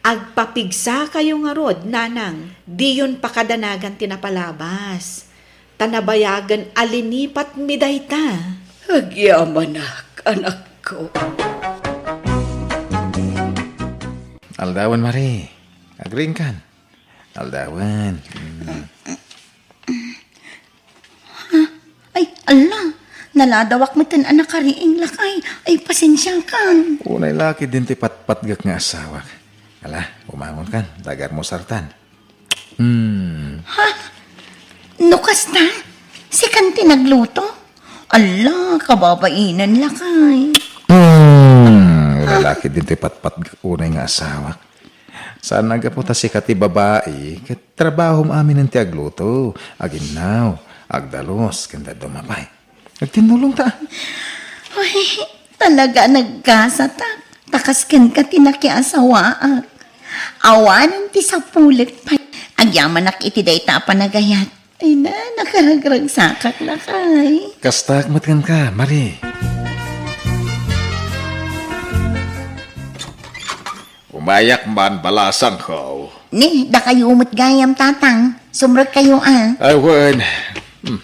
agpapigsa kayo ngarud, Nanang. Diyon pakadanagan ti napalabas. Ta nabayagen a linipatmi dayta. Agyamanak, anakko. Aldawen, Mari. Agriingkan. Aldawen. Mm. Ay, ala, naladawak metten a nakariing, lakay. Ay, pasensiakan. Unay la ketdin ti patpatgek nga asawak. Ala, umangonkan, ta agalmusartan. Hmm. Ha? No kasta? Sikan ti nagluto? Ala, kababainen, lakay. Hmm, unay la ketdin ti patpatgek unay nga asawak. Saan a gapu ta sika ti babai, ket trabahom aminen ti agluto, aginnaw, agdalus, ken dadduma pay. Agtinnulongta. Uy, talaga a nagkasatak. Ta kas kenka ti nakiasawaak. Awanen ti sapulet pay. Agyamanak iti dayta a panagayat. Ay na, nakaragragsakak, lakay. Kastak met kenka, Mari. Umayak man, balasangko. Ni, dakayo met gayam, Tatang. Sumrekkayo, a. Ay, wen. Hmm.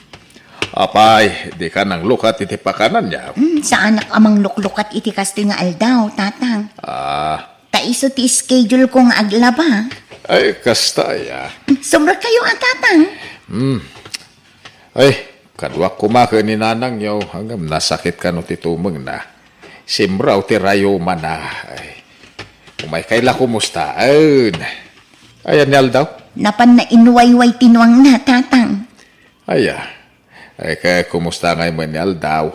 Apay, dika nanglukat iti pakananyo? Hmm, saanak a mangluklukat iti kastoy nga aldaw, Tatang. Ah. Ta isu ti schedule ko nga aglaba. Ay, kasta aya. Hmm, sumrekkayo, a, Tatang. Hmm. Ay, kaduak koma ken ni nanangyo, ngem nasakit kano ti tumengna. Simrek ti rayumana. Ay, umaykay la kumustaen. Ayan ni aldaw? Napanna inwayway ti nuangna, Tatang. Aya. Ay, kaya kumusta ngay met ni aldaw?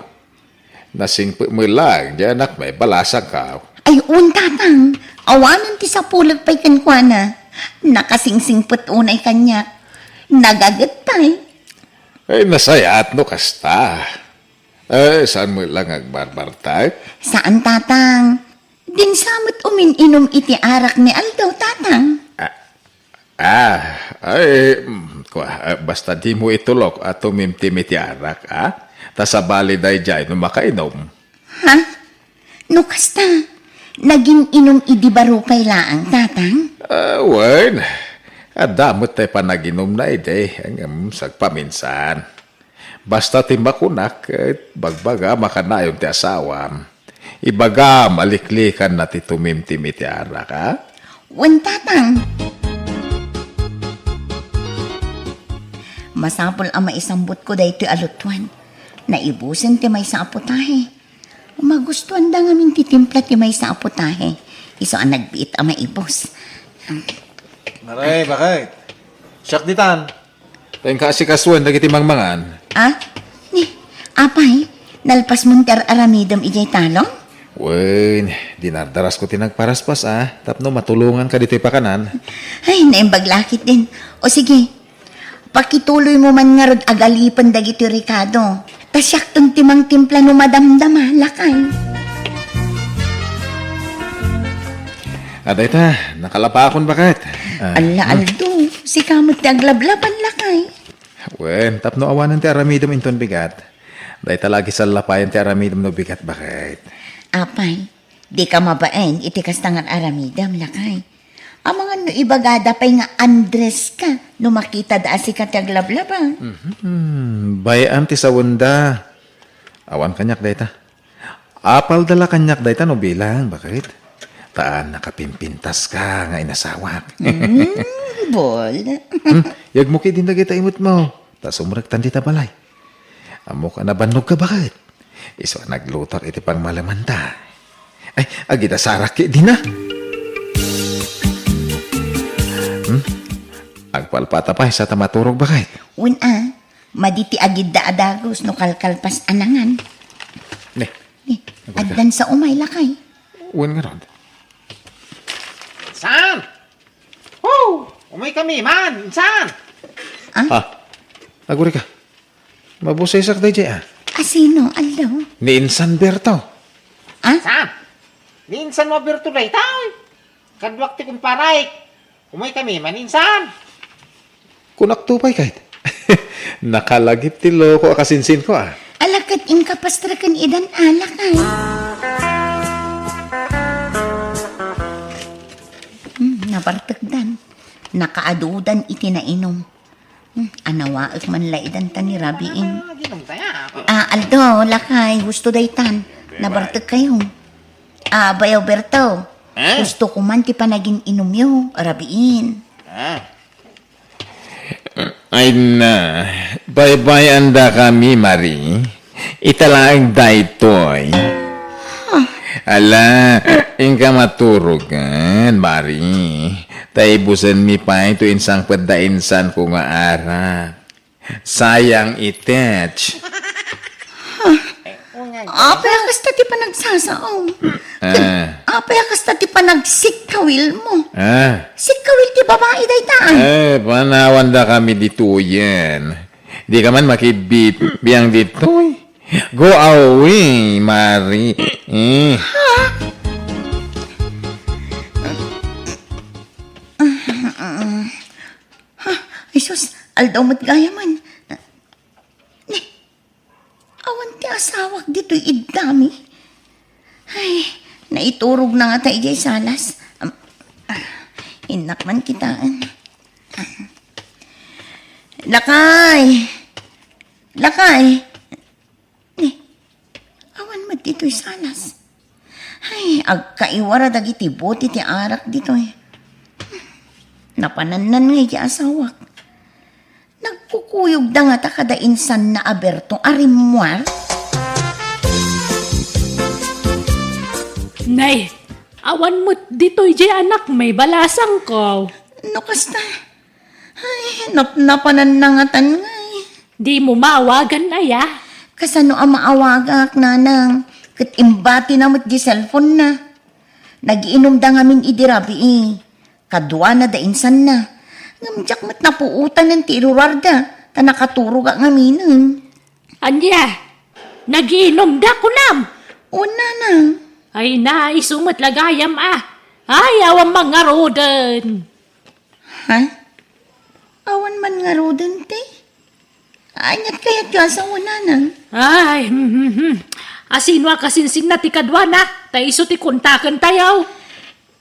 Nasingpet met laeng diay anakmi, balasangko. Ay, un, Tatang. Awanen ti sapulet pay kenkuana. Nakasingsingpet unay kaniak. Nagaget pay. Ay, nasayaat no kasta. Eh, saan met la nga agbarbartak? Saan, Tatang. Dinsa met umin-inum iti arak ni aldaw, Tatang. Ah, ah, ay, mm, Kua, eh, basta dimo itulok a tumimtim iti arak, a? Ta sabali daydiay no makainom. Ha? No kasta, nagin-inum idi baro pay laeng, Tatang? Ah, wen. Adda met tay panaginumna idi, ngem sagpaminsan. Basta ti makunak, eh, bagbaga, makanayon ti asawam. Ibagam a liklikanna ti tumimtim iti arak, a? Wen, Tatang. Masapul a maisambutko daytoy a lutuan. Naibusen ti maysa a putahe. Magustuanda ngamin ti timpla ti maysa a putahe. Isu a nagbiit a maibus. Maray, bakit? Siak ditan. Tay inka asikasuen dagiti mangmangan. Ah? Ni, apay, nalpasmon ti ar-aramidem idiay talon? Wen, dinardarasko ti nagparaspas, a, tapno matulonganka ditoy pakanan. Ay, naimbag la ketdin. O sige, pakituloymo man ngarud a galipen dagitoy rekado. Ta siakton ti mangtimpla no madamdama, lakay. A, dayta, nakalapakon, bakit? Ah, Alla, hmm. Aldo, sika met ti aglablaban, lakay. Wen, tapno awanen ti aramidem inton bigat. Dayta la sallapayen ti aramidem no bigat, bakit? Apay, dika mabain iti kasta nga aramidem, lakay. Amangan no ibagada pay nga Andres ka no makitada a sika ti aglablaba. Mhm. Bay-am ti sawenda. Awan kaniak dayta. Apalda la kaniak dayta no bilang, bakit? Ta nakapimpintaska nga inasawak. Mm, bol. Hmm, yagmo ketdin dagita imutmo. Ta sumrektan dita balay. Ammok a nabannogka, bakit? Isu a naglutoak iti pangmalemanta. Ay, agidasarak ketdin a. Hmm? Agpalpata pay sa ta maturog, bakit? Wen a, madi ti agidda a dagus no kalkalpas a nangan. Ne. Ne, agurka. Addan sa umay, lakay. Wen ngarud. Saan? Oh, umay kami man. Saan? Ah? Ah, agurka. Mabusesak daydiay, a. Asino, Aldo? Ni Insan Berto. Ah? Saan? Ni Insan mo Berto dayta, oy. Kaduak ti kumparay. Umay kami man, Insan. Kunak to pay, kayat. Nakalagip ti loko a kasinsinko, a. Ala ket inka pastreken idan alak, a. Hmm, nabartekdan. Nakaadudan iti nainum. Hmm, anawaek man la idan ta ni Rabiin. Ah, ginumtaya. Ah, Aldo, lakay, husto daytan. Nabartek kayo. Ah, Bayaw Berto. Eh? Husto ko man ti panagin-inumyo, Rabiin. Ah. Ay na, baybay-andakami, Mari. Ita laeng daytoy. Ala, inka maturogan, Mari. Ta ibusenmi pay to insangpet da insanko nga arak. Sayang itech. Apay a kasta ti panagsasaom? Ah. Apay a kasta ti panagsikkawilmo? Ah. Sikkawil ti babai dayta, a. Eh, panawandakami ditoyen. Dika man makibit biang ditoy. Go away, Mari. Eh. Ha? Ay sus, aldaw met gayam. Ni, awan ti asawak ditoy iddami. Ay, naiturog na ngata idiay salas. Am, ah, innak man kitaen. Ah. Lakay! Lakay! Ni, awan met ditoy salas. Ay, agkaiwara dagiti bote ti arak ditoy. Napanannan nga iti asawak. Nagkukuyogda ngata kada insanna a Berto a rimmuar? Nay, awan met ditoy diay anak, may balasangko. No kasta, ay, napnapanan na ngatan ngay. Dimo maawagan aya? Kasano a maawagak, nanang? Ket imbatina met di cellphone na. Nagiinumda ngamin idi rabii. Kaduana da insanna. Ngem diak met napuotanen ti iruruarda, ta nakaturogak ngaminen. Ania? Nagiinumda, kunam? Wen, nanang. Ay, naisu met la gayam a. Ay, awan mangaroden. Ha? A, Awan man ngaruden ti. Aniat kayatyo a sao, nanang? Ay, hmm, hmm, hmm. Asino a kasinsinna ti kaduana? Ta isu ti kontakentayo.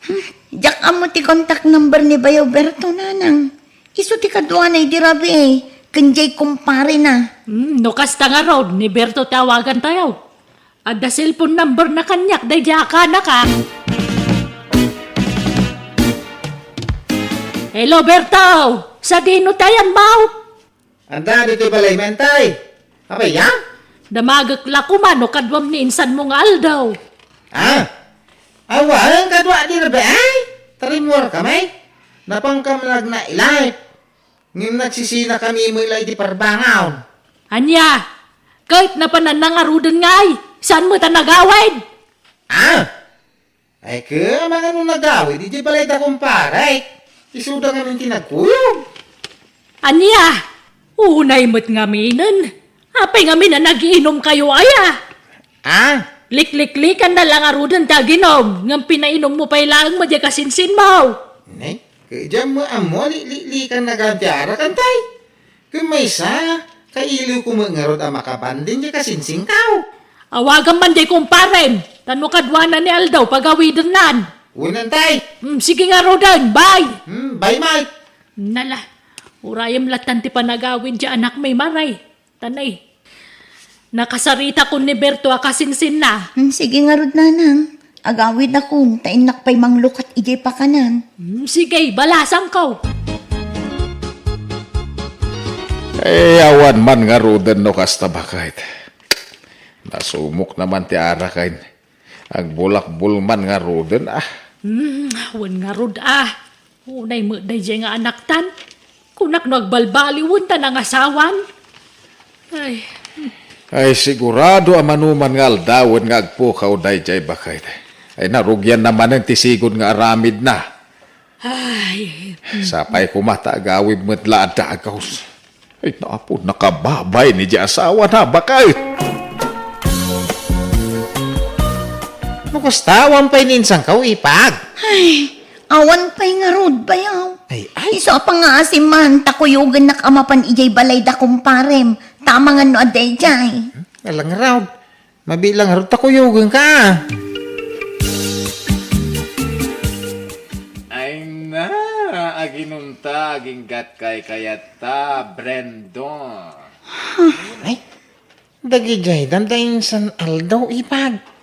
Hmm, diak ammo ti contact number ni Bayaw Berto, nanang. Isu ti kaduana idi rabii, ken jay kumparena. Hmm, no kasta ngarud, ni Berto ti awagantayo. Adda cellphone number na kaniak daydiay a kanak, a. Hello, Berto! Sadino ti ayanmo? Anda ditoy balay, Mentay? Apay, ya? Damagek la koma no kaduam ni insanmo nga aldaw. Ah? Awan, kadua di rabii? Tarimmuar kami? Napankam nagnailay. Ngem nagsisinakami met la iti parbangon. Ania? Ket napanan nangaruden ngay? Saan met a nagawid? Ah? Ay, ket amangan no nagawid idiay balay da kumparek. Isuda ngamin ti nagkuyog. Ania? Unay met ngaminen. Apay ngamin a nagiinumkayo aya? Ah? Likliklikan na la ngaruden ti aginom, ngem pinainummo pay laeng met diay kasinsinmo. Ne? Ket diak met ammo a likliklikan na gayam ti arak, Entay. Ket maysa, kailiwko met ngarud a makabanding diay kasinsinko. Awagam man diay kumparem, ta no kaduana ni aldaw, pagawidennan. Wen, Entay. Hmm, sige ngaruden, bye. Hmm, bye, Mike. Nala, urayem lattan ti panagawid diay anakmi, Mare. Tanay. Nakasaritakon ni Berto a kasinsinna. Hmm, sige ngarud, nanang. Agawidakon, ta innak pay manglukat idiay pakanan. Hmm, sige, balasangko. Eh, awan man ngaruden no kasta, baket. Nasumok naman ti araken. Agbulakbol man ngaruden, ah. Hmm, wen ngarud, ah. Unay met daydiay nga anaktan. Kunak no agbalbaliwen ta nangasawan. Ay. Ay, sigurado a manoman nga aldawen nga agpukaw daydiay, baket. Ay, narugianna manen ti sigud nga aramidna. Ay. Sapay koma ta agawid met la a dagus. Ay, napo, nakababay ni di asawana, baket. No kasta, awan pay ni insanko, Ipag? Ay, awan pay ngarud, Bayaw. Ay, ay. Isu a pangngaasim ta kuyogennak a mapan idiay balay da kumparem, ta amangan no adda idiay. Hmm, alang ngarud. Mabiit la ngarud ta kuyogenka. Ay na, aginumta, aginggatkay kayatta, Brendo. Ay, dagidiay, danda insan aldaw, Ipag.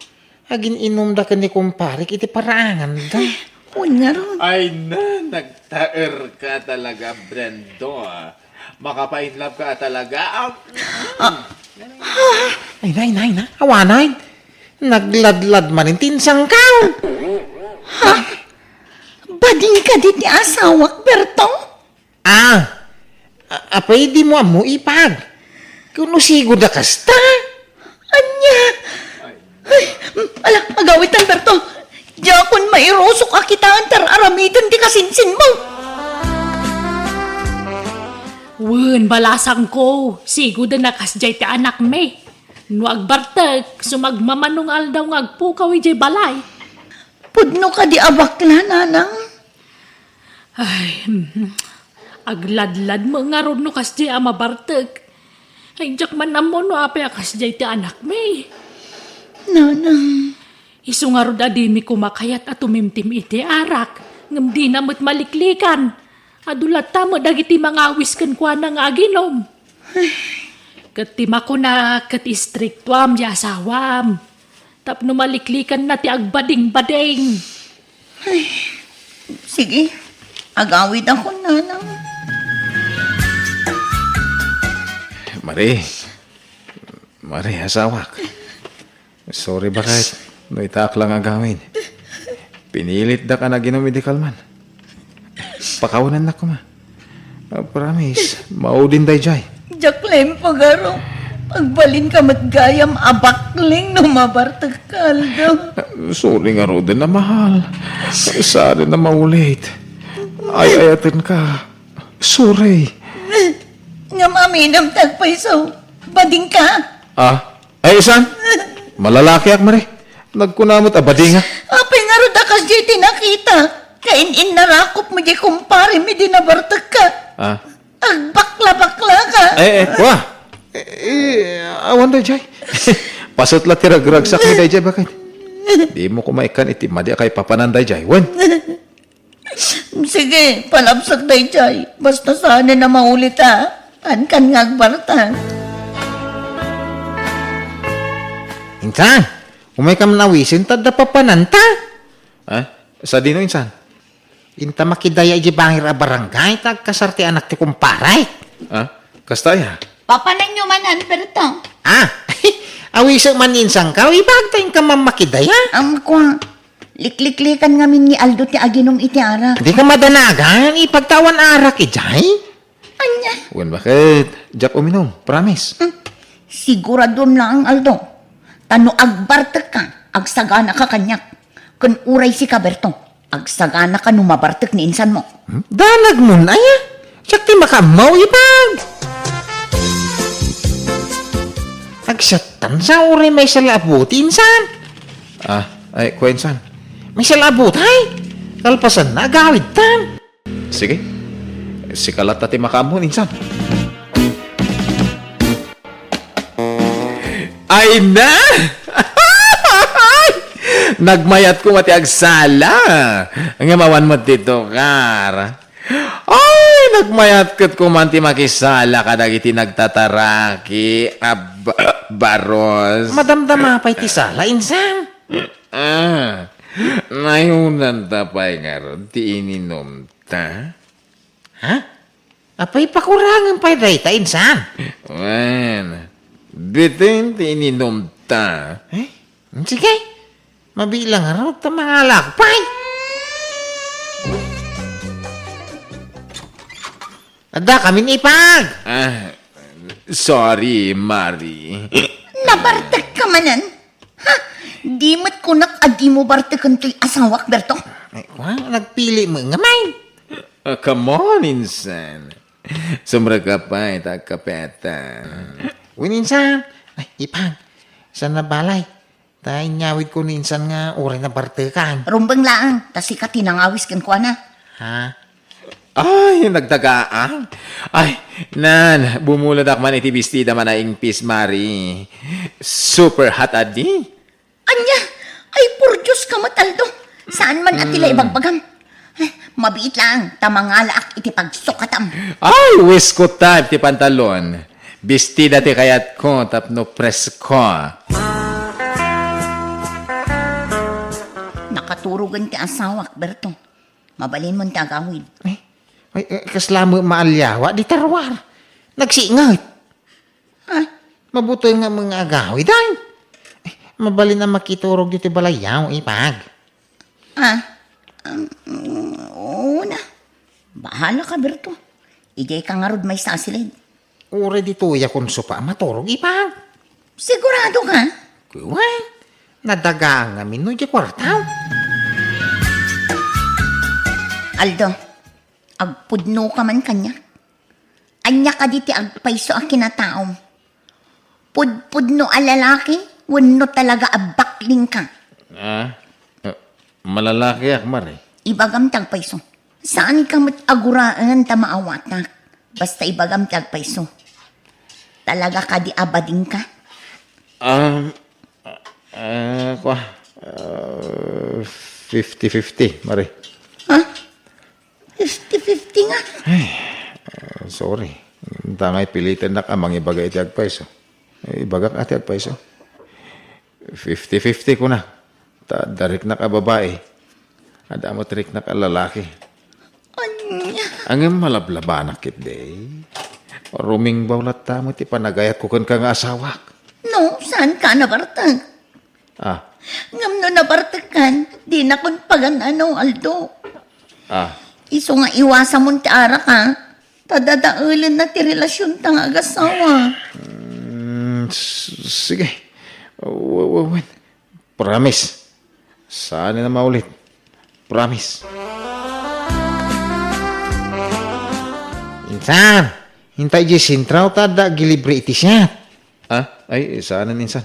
Agin-inumda ken ni kumparek iti paraanganda. Wen ngarud. Ay na, nagtaerka talaga, Brendo. Makapainlove ka talaga. Ah. Ah. Ay na, ay na, ay na. Awanen. Nagladlad manen ti insanko. Ha? Bading kadi ti asawak, Berto? Ah. A-, apay dimo ammo, Ipag? Kuno sigud a kasta? Ania? Ay, ala, agawidtan, Berto. Diakon mairusok a kitaen ta ar-aramiden ti kasinsinmo. Wen, balasangko, sigud a kasdiay ti anakmi. No agbartek, sumagmamano nga aldaw nga agpukaw idiay balay. Pudno kadi a bakla, nanang? Ay, mhm. Agladlad met ngarud no kasdiay a mabartek. Ay, diak man ammo no apay a kasdiay ti anakmi. Nanang. Isu ngarud a dimi koma kayat a tumimtim iti arak, ngem dina met maliklikan. Adu latta met dagiti mangawis kenkuana nga aginom. Ket ti makuna ket istriktuam ti asawam. Tapno maliklikanna ti agbadingbading. Ay, sige, agawidakon, nanang. Mari, Mari, asawak. Sorry, baket, no itaak la nga agawid. Pinilitdak a naginom idi kalman. Pakawanannak koma. Ah, promise, maudin daydiay. Diak la impagaro. Agbalinka met gayam a bakling no mabartek ka aldaw. Sorry ngaruden a mahal. Saan a maulit. Ay-ayatenka. Sorry. Ngem aminem ti agpayso. Badingka. Ah? Ay, saan? Malalakiak, Mari. Nagkuna met a badinga. Apay ngarud a kasdiay ti nakita? Kain-innarakop met diay kumparem idi nabartekka. Ah? Agbakla-bakla ka. Eh, eh, kua. Eh, eh, awan dayjay. Pasut la ti ragragsak ni dayjay, baket. Dimo koma ikkan iti madi a kaipapanan dayjay. Wen. Sige, palabsak dayjay. Basta saan a maulit, ha? Kankan nga agbarta. Insan, umay ka man awisen, ta adda papananta. Ha? Sadino, insan? Inta makidaya idiay bangir a barangay, ta agkasar ti anak ti kumparay. Ha? Kasta aya? Papananyo man, Alberto. Ah, awisek man insan ka, ibagta inka man makidaya. Amko, likliklikan ngamin ni Aldo ti aginom iti arak. Di ka madanagan, ipagtawan arak idiay? Ania? Wen, baket? Diak uminom, promise. Hmm. Siguradom laeng, Aldo. Ta no agbartek ka, agsagana ka kaniak. Ken uray sika, Berto, agsagana ka no mabartek ni insan mo. Hmm? Danag mo, aya? Siak ti makaammo, ipag. Agsiattan sa uray maysa la a buti, insan. Ah, ay, kua, insan. Maysa la a buti, ay. Kalpasanna, agawidtan. Sige. Sika latta ti makaammo, insan. Ay na! Nagmayat koma ti agsala. Ngem awan met ti tukar. Ay, nagmayat ket koma ti makisala kadagiti nagtataraki a ba-, baros. Madamdama pay ti sala, insan. Ah, nayunanta pay ngarud ti ininom. Ta? Ha? Apay, pakurangen pay dayta, insan? Wen, bitin ti ininumta. Eh? Sige. Mabilang ngarud ta mangalak pay. Adda kamin ipag. Ah, sorry, Mari. Nabartek ka manen? Ha? Di met kunak a dimo barteken toy asawak, Berto? Ay, wa, nagpili met ngamin. Ah, come on, insan. Sumrek ka pay ta agkapeta. Wen, insan. Ay, ipag. Saan na balay? Ta inyawidko ni insan nga uray nabartekan. Rumbeng laeng, ta sika ti nangawis kenkuana. Ha? Ay, nagdagaang. Ay, nan, bumuladak man iti bestida man a ingpis, Mari. Super hot a di? Ania? Ay, por Dios ka met, Aldo. Saan man a ti la ibagbagam? Eh, mabiit laeng, ta mangalaak iti pagsukatam. Ay, wisko type ti pantalon. Bestida ti kayatko tapno presko. Nakaturogen ti asawak, Berto. Mabalinmon ti agawid. Eh, ay, eh, kasla met maaliawa, di taruar. Nagsinget. Ah, mabutoy nga mga agawid, ay. Eh, mabalin a makiturog ditoy balayyo, ipag. Ah, um, oo na. Bahala ka, Berto. Idiay ka ngarud maysa a silid. Uray ditoy a konsopa a maturog, ipag. Sigurado ka? Kuwan, nadagaan ngamin no idiay kuartaw. Aldo, agpudno ka man kaniak. Ania kadi ti agpayso a kinataom? Pudpudno a lalaki wenno talaga a bakling ka? Ah, eh, malalakiak, Mari. Ibagam ti agpayso. Saan ka met a guraen ta maawatak. Basta ibagam ti agpayso. Talaga kadi a bading ka? Um, ah, kua, ah, fifty fifty, Mari. Ha? Fifty fifty nga. Ay, ah, sorry. Ita nga ipilitennak a mangibaga iti agpayso. Eh, ibagak a ti agpayso. Fifty fifty, kuna. Ta adda riknak a babai. Adda met riknak a lalaki. Ania? Ngem malablabanak ketdi. Rumingbaw latta met ti panagayatko kenka nga asawak. No, saan ka nabartek? Ah. Ngem no nabartek kan, dinakon pagan-ano, Aldo. Ah. Isu nga iwasamon ti arak, ha? Ta dadaelenna ti relasionta nga agasawa. Mm, s-, sige. W-, w-, wen. Promise. Saan a maulit. Promise. Insan, inta idiay sentraw ta adda agilibre iti siat. Ah, ay, saanen, insan.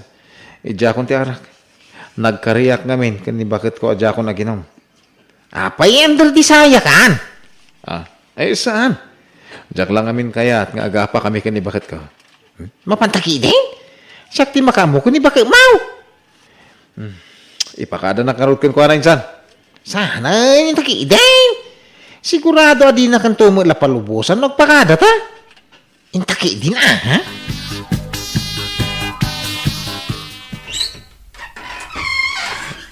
Idiakon ti arak. Nagkariak ngamin ken ni baketko a diakon aginom. Apay, under ti sayakan? Ah, ay, saan? Diak la ngamin kayat nga agapakami ken ni baketko. Hmm? Mapanta ketdin? Siak ti makaammo ken ni baketmo. Hmm. Ipakadanak ngarud kenkuana insan. Saan, ay, inta ketdin. Sigurado a dinakanto met la palubosan no agpakadata. Inta ketdin, a, ha?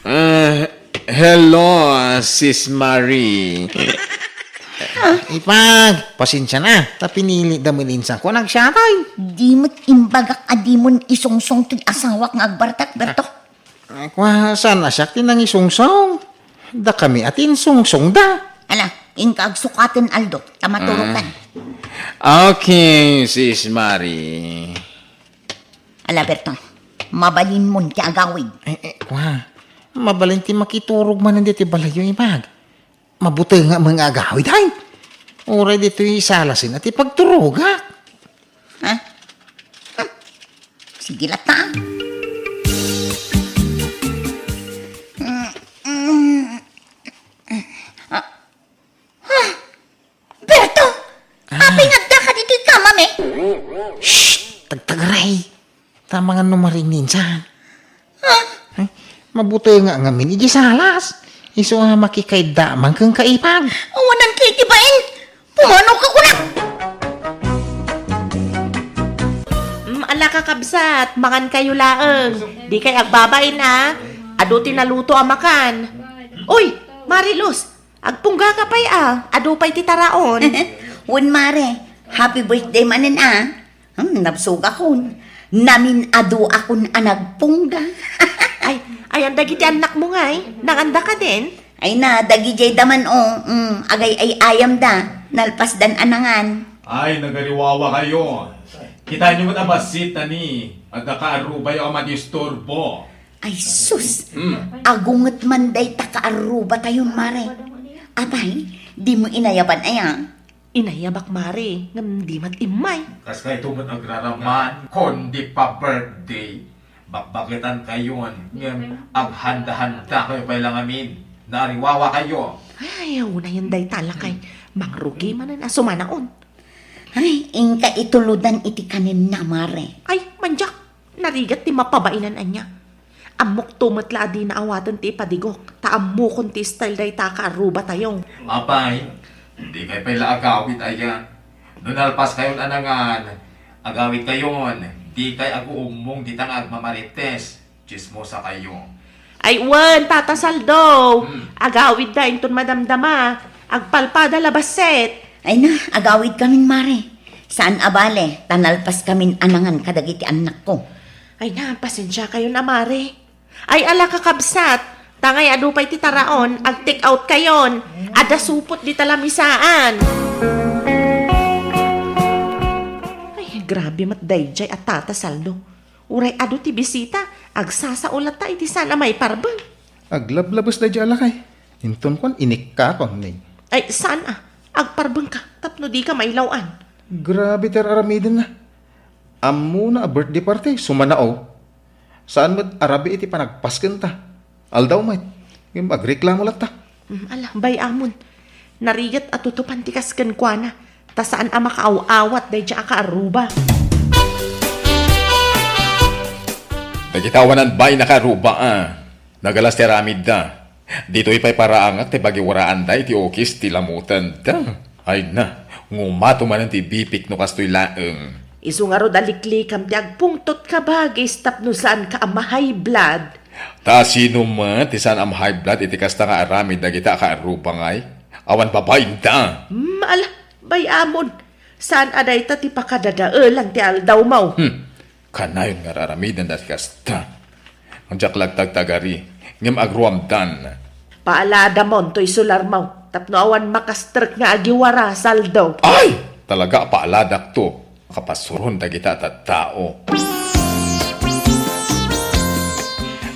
Ah, hello, Sis Marie. Ipag, pasensia na. Ta pinilitda met insan ko a nagsiatay. Di met imbagak a dimon isungsong ti asawak nga agbartak, Berto. Ay, kua, saan a siak ti nangisungsong? Dakami a ti insungsongda. Ala, inka agsukaten, Aldo, ta maturogkan. Ah. Okay, Sis Marie. Ala, Berto, mabalinmon ti agawid. Eh, eh, kua, mabalin ti makiturog manen ditoy balayyo, Ipag. Mabutengak met nga agawid, ay. Uray ditoy salasen a ti pagturogak. Ha? Hmm. Sige latta. Mm, mm. Ah. Ha? Berto! Ah. Apay nga addaka ditoy kamami? Shh! Tagtagaray! Tama nga no marinninsan. Ah. Eh, mabutengak ngamin idiay salas. Isu a makikaydda man kenka, Ipag. Awanan kayo ti bain. Pumanoka kunak. Mm, ala, kakabsat, mangan kayo laeng. Di kay agbabain, a. Adu ti naluto a makan. Uy, Mariluz, agpungga ka pay, a. Adu pay ti taraon. Wen, Mare. Happy birthday manen, a. Hmm, nabsogakon. Namin-aduakon a nagpungga. Ay, ayan dagiti annakmo ngay? Nangandaka den? Ay na, dagidiay da man, o. Hmm, agay-ay-ayamda. Nalpasdan a nangan. Ay, nagariwawa kayo. Kitaenyo met a bassit, a ni, adda kaarrubayo a madisturbo. Ay, sus! Hmm. Agunget man dayta kaarrubatayon, Mare. Apay, dimo inayaban aya? Inayabak, Mare, ngem di met immay. Kas kayto met agraraman, kon di pa-birthday, bakbaketan kayon, ngem aghanda-handa kayo pay la ngamin. Naariwawa kayo. Ay, unayen dayta lakay. Mangrugi manen a sumanaon. Ay, inka itulodan iti kanenna, Mare. Ay, mandiak. Narigat ti mapabainan ania. Ammokto met la a dina awaten ti ipadigok, ta ammokon ti style dayta kaarrubatayo. Apay, dikay pay la agawid aya. No nalpaskayon a nangan, agawidkayon, dikay aguummong dita nga agmamarites. Tsismosakayo. Ay wen, Tata Saldo. Hmm. Agawidda inton madamdama. Agpalpada la bassit. Ay na, agawidkamin, Mare. Saan a bale, ta nalpaskamin a nangan kadagiti annakko. Ay na, pasensiakayon a, Mare. Ay, ala, kakabsat, tangay adu pay ti taraon, ag-take out kayon. Adda supot dita lamisaan. Ay, grabe met daydiay a Tata Saldo. Uray adu ti bisita, agsasao latta iti saan a maiparbeng. Aglablabes daydiay a lakay. Inton kuan, inikkakon, ni. Ay, saan a. Agparbengka, tapno dika mailaw-an. Grabe ti ar-aramidenna. Ammona a birthday party, sumanao. Saan met a rabii ti panagpaskenta. Aldaw met. Ngem agreklamo latta. Mm, ala, bay-amon. Narigat a tutupan ti kas kenkuana, ta saan a makaaw-awat daydiay a kaarruba. Dagiti awanan bay a kaarruba, a. Nagalas ti aramidda. Ditoy pay paraangak ti pagiwaraanda iti ukis ti lamutenda. Ay na, ngumato manen ti bipik no kastoy laeng. Isu ngarud a liklikam ti agpungtot, kabagis, tapno saanka a ma-high blood. Ta sino met ti saan a ma-high blood iti kasta nga aramid dagita a kaarrubangay? Awan babainda. Hmm, ala, bay-amon. Saan a dayta ti pakadadaelan ti aldawmo? Hmm. Kanayon nga ar-aramidenda ti kasta. Diak la agtagtagari, ngem agruamdan. Paaladamon toy solarmo, tapno awan makastrek nga agiwara, Saldo. Ay! Talaga a paaladakto. Kapasuron dagita a tattao.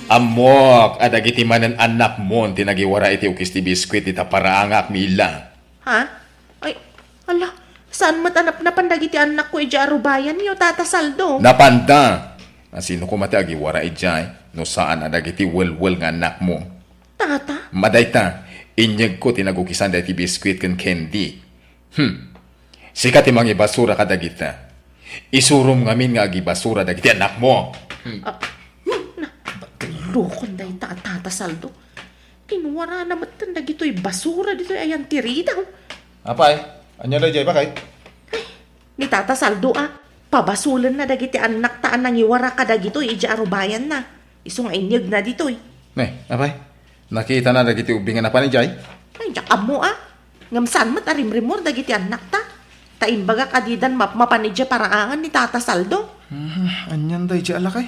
Ammok a dagiti manen annakmon ti nagiwara iti ukis ti biskuit ita paraangak, Mila. Ha? Ay, ala, saan met a napnapan dagiti annakko idiay arubayanyo, Tata Saldo? Napanda! Asino koma ti agiwara idiay, no saan a dagiti welwel nga annakmo? Tata? Madayta, inyegko ti nagukisan daytoy biskuit ken candy. Hmm. Sika ti mangibasura kadagita. Isurom ngamin nga agibasura dagiti annakmo. Ah, hmm, na, lukon dayta a Tata Saldo. Kinwarana metten dagitoy basura ditoy ayan ti ridaw. Apay, ania daydiay, bakay? Ni Tata Saldo a, pabasolenna dagiti annakta a nangiwara kadagitoy idiay arubayanna. Isu nga inyegna ditoy. Ne, apay? Nakitana dagiti ubbing a napan idiay? Ay, diak ammo a. Ngem saan met a rimrimmuar dagiti annakta. Ta imbagak a didan mapmapan idiay paraangan ni Tata Saldo. Mhm, anian daydiay a lakay?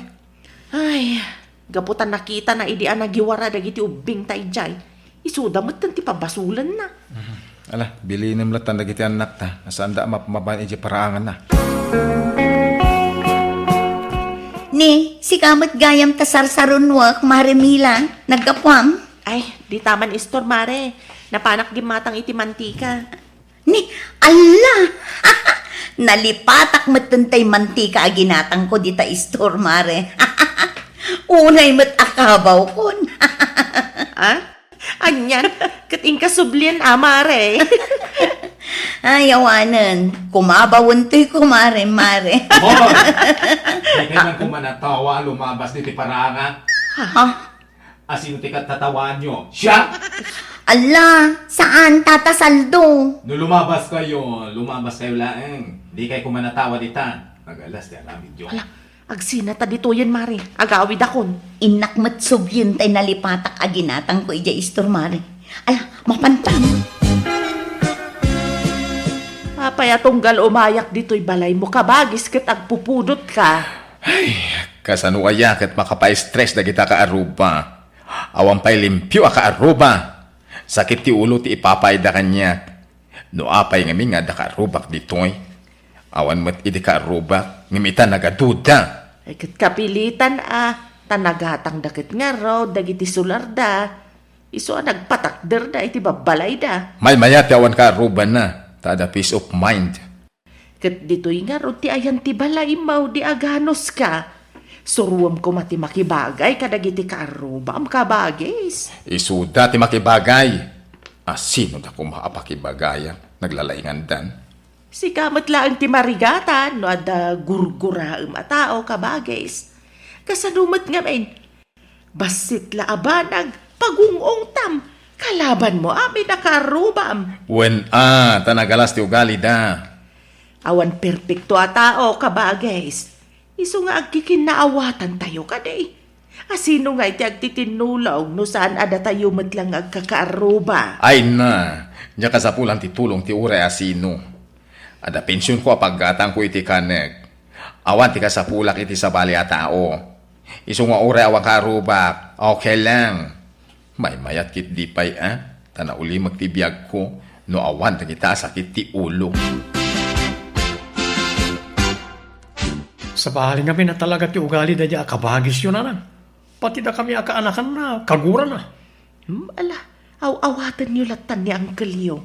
Ay, gapu ta nakitana idi a nagiwara dagiti ubbingta idiay, isuda metten ti pabasolenna. Mhm. Ala, bilinem lattan dagiti annakta, a saanda a mapmapan idiay paraanganna. Ni, sika met gayam ta sarsarunoek, Mare Mila, naggapuam? Ay, dita man istor, Mare. Napanak gimmatang iti mantika. Ni, alla! Nalipatak metten tay mantika a ginatangko dita istor, Mare. Unay met a kabawkon. Ah? Anian? Ket inka sublien a, Mare. Ay, awanen. Kumabawen toy, kumare, Mare. Hoy! Dikay man kumanatawa a lumabas ditoy paraangan. Ha? Asino ti kattatawaanyo? Siak? Alla, saan, Tata Saldo? No lumabaskayo, lumabaskayo laeng. Dikay kumanatawa dita. Nagalas ti aramidyo. Ala, agsinata ditoyen, Mare. Agawidakon. Innak met sublien tay nalipatak a ginatangko idiay istor, Mare. Ala, mapantan. Apay a tunggal umayak ditoy balaymo, kabagis, ket agpupudotka? Ay, kasano aya ket makapaistres dagita kaarruba? Awan pay limpio a kaarruba. Sakit ti ulo ti ipapaayda kaniak. No apay ngamin nga adda kaarrubak ditoy? Awan met idi kaarrubak, ngem ita nagaduda. Ay, ket kapilitan a, ta nagatangda ket ngarud dagiti solarda. Isu a nagpatakderda iti babbalayda. Maymayat ti awan kaarrubanna, ta adda peace of mind. Ket ditoy ngarud ti ayan ti balaymo idi aganuska. Suroem koma ti makibagay kadagiti kaarrubam, kabagis. Isuda ti makibagay. Asinoda koma a pakibagayak? Naglalaingandan. Sika met laeng ti marigatan no adda gurguraem a tao, kabagis. Kasano met ngamin? Bassit la a banag, pagungongtam, kalabanmo amin a kaarrubam. Wen a, ta nagalas ti ugalida. Awan perpekto a tao, kabagis. Isu nga agkikinnaawatantayo kadi. Asino ngay ti agtitinnulong no saan a datayo met lang nga agkakaarruba? Ay na, diak kasapulan ti tulong ti uray asino. Adda pensionko a paggatangko iti kanek. Awan ti kasapulak iti sabali a tao. Isu nga uray awan kaarrubak, okay lang. Maymayat ketdi pay a, ta naulimek ti biagko no awan dagita a sakit ti ulo. Sabali ngamin a talaga ti ugali daydiay a kabagisyo, nanang. Pati dakami a kaanakanna, kagurana. Hmm, ala, aw-awatenyo lattan ni angkelyo.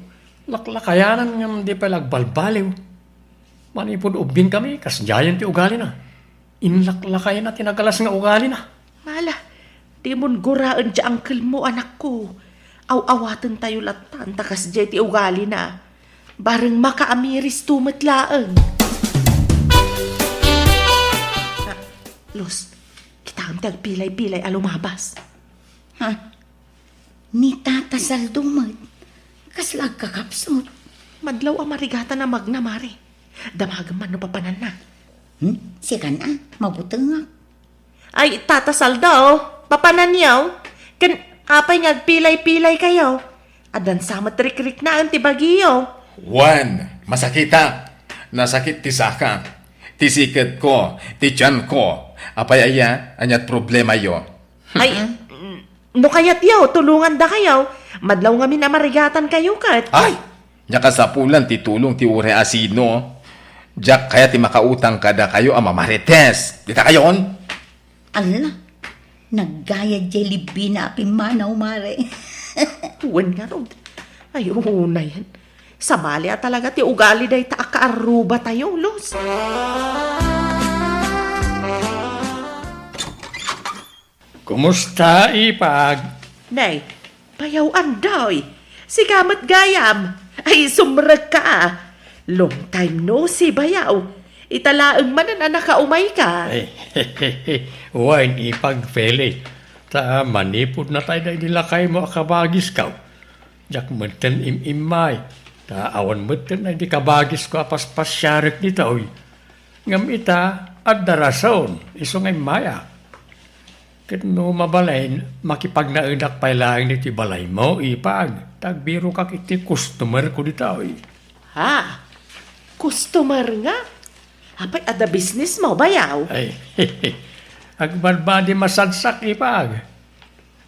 Laklakayanan ngem di pay la agbalbaliw. Manipud ubbingkami, kasdiayen ti ugalina. Inlaklakayna ti nagalas nga ugalina. Ala, dimon guraen ti angkelmo, anakko. Aw-awatentayo lattan ta kasdiay ti ugalina. Bareng makaamiristo met laeng. Ah, Luz, kitaem ti agpilay-pilay a lumabas. Ha? Ni Tata Saldo met, kasla agkakapsut? Madlaw a marigatan a magna, Mare. Damagem man no papananna. Hmm? Sikan a, mabutengak. Ay, Tata Saldo, papananyo? Ken apay nga agpilay-pilay kayo? Addan sa met rikriknaen ti bagiyo. Wen, masakitak. Nasakit ti saka, ti siketko, ti tianko. Apay aya, aniat problemayo? Ay, mm, no kayatyo, tulongandakayo. Madlaw ngamin a marigatan kayo ket. Ay! Nia kasapulan ti tulong ti uray asino. Diak kayat ti makautang kadakayo a mamarites. Dita kayon? Ala, naggayad diay libbina a pimmanaw, Mare. Wen ngarud. Ay, unayen. Sabali a talaga ti ugali dayta a kaarrubatayo, Luz. Kumusta, Ipag? Nay, bayaw-an, Doy. Sika met gayam. Ay, sumrekka a. Long time no see, bayaw. Ita laeng manen a nakaumayka. Ay, wen, Ipag Feli. Ta manipud natay daydi lakaymo a kabagisko. Diak metten im-immay. Ta awan metten daydi kabagisko a paspasiarek ditoy. Ngem ita, adda rason, isu nga immayak. Ket no mabalin, makipagnaedak pay laeng ditoy balaymo, Ipag, ta agbirokak iti customerko ditoy. Ha? Customer nga? Apay, adda businessmo, bayaw? Ay, agbadbadi massage-ak, Ipag.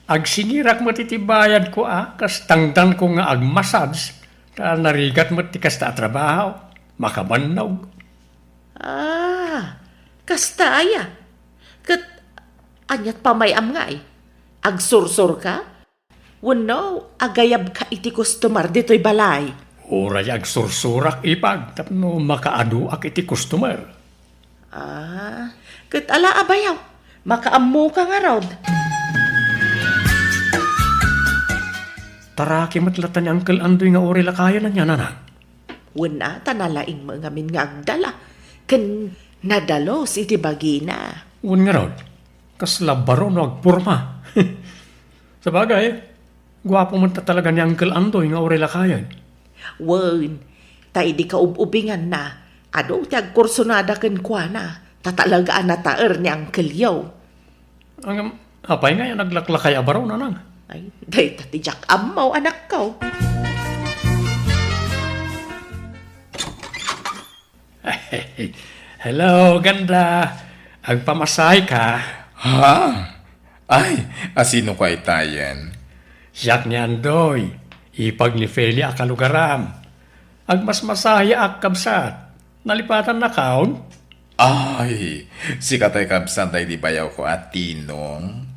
Agsingirak met iti bayadko a kas tangdanko nga agmassage, ta narigat met ti kasta a trabaho. Makabannog. Ah, kasta aya. Ket aniat pamayam ngay? Agsursurka? Wenno agayabka iti customer ditoy balay? Uray agsursurak, Ipag, tapno makaaduak iti customer. Ah, ket ala a bayaw, makaammoka ngarud. Taraki met latta ni Uncle Andoy nga uray lakayen ania, nanang? Wen a, ta nalaing met ngamin nga agdala, ken nadalus iti bagina. Wen ngarud, kasla baro no agporma. Sabagay, guapo met talaga ni Uncle Andoy nga uray lakayen. Wen, ta idi kaub-ubinganna, adu ti agkursonada kenkuana, ta talaga a nataer ni Uncle Yo. Ngem, apay ngay a naglaklakay a baro, nanang? Ay, dayta ti diak ammo, anakko. Hello, ganda. Agpamasahe ka? Ha? Ay, asino ka itayen? Siak ni Andoy, Ipag ni Feli a kalugaram. Agmasmasaheak, kabsat. Nalipatannakon? Ay, sika tay kabsat daydi bayawko a Tinong.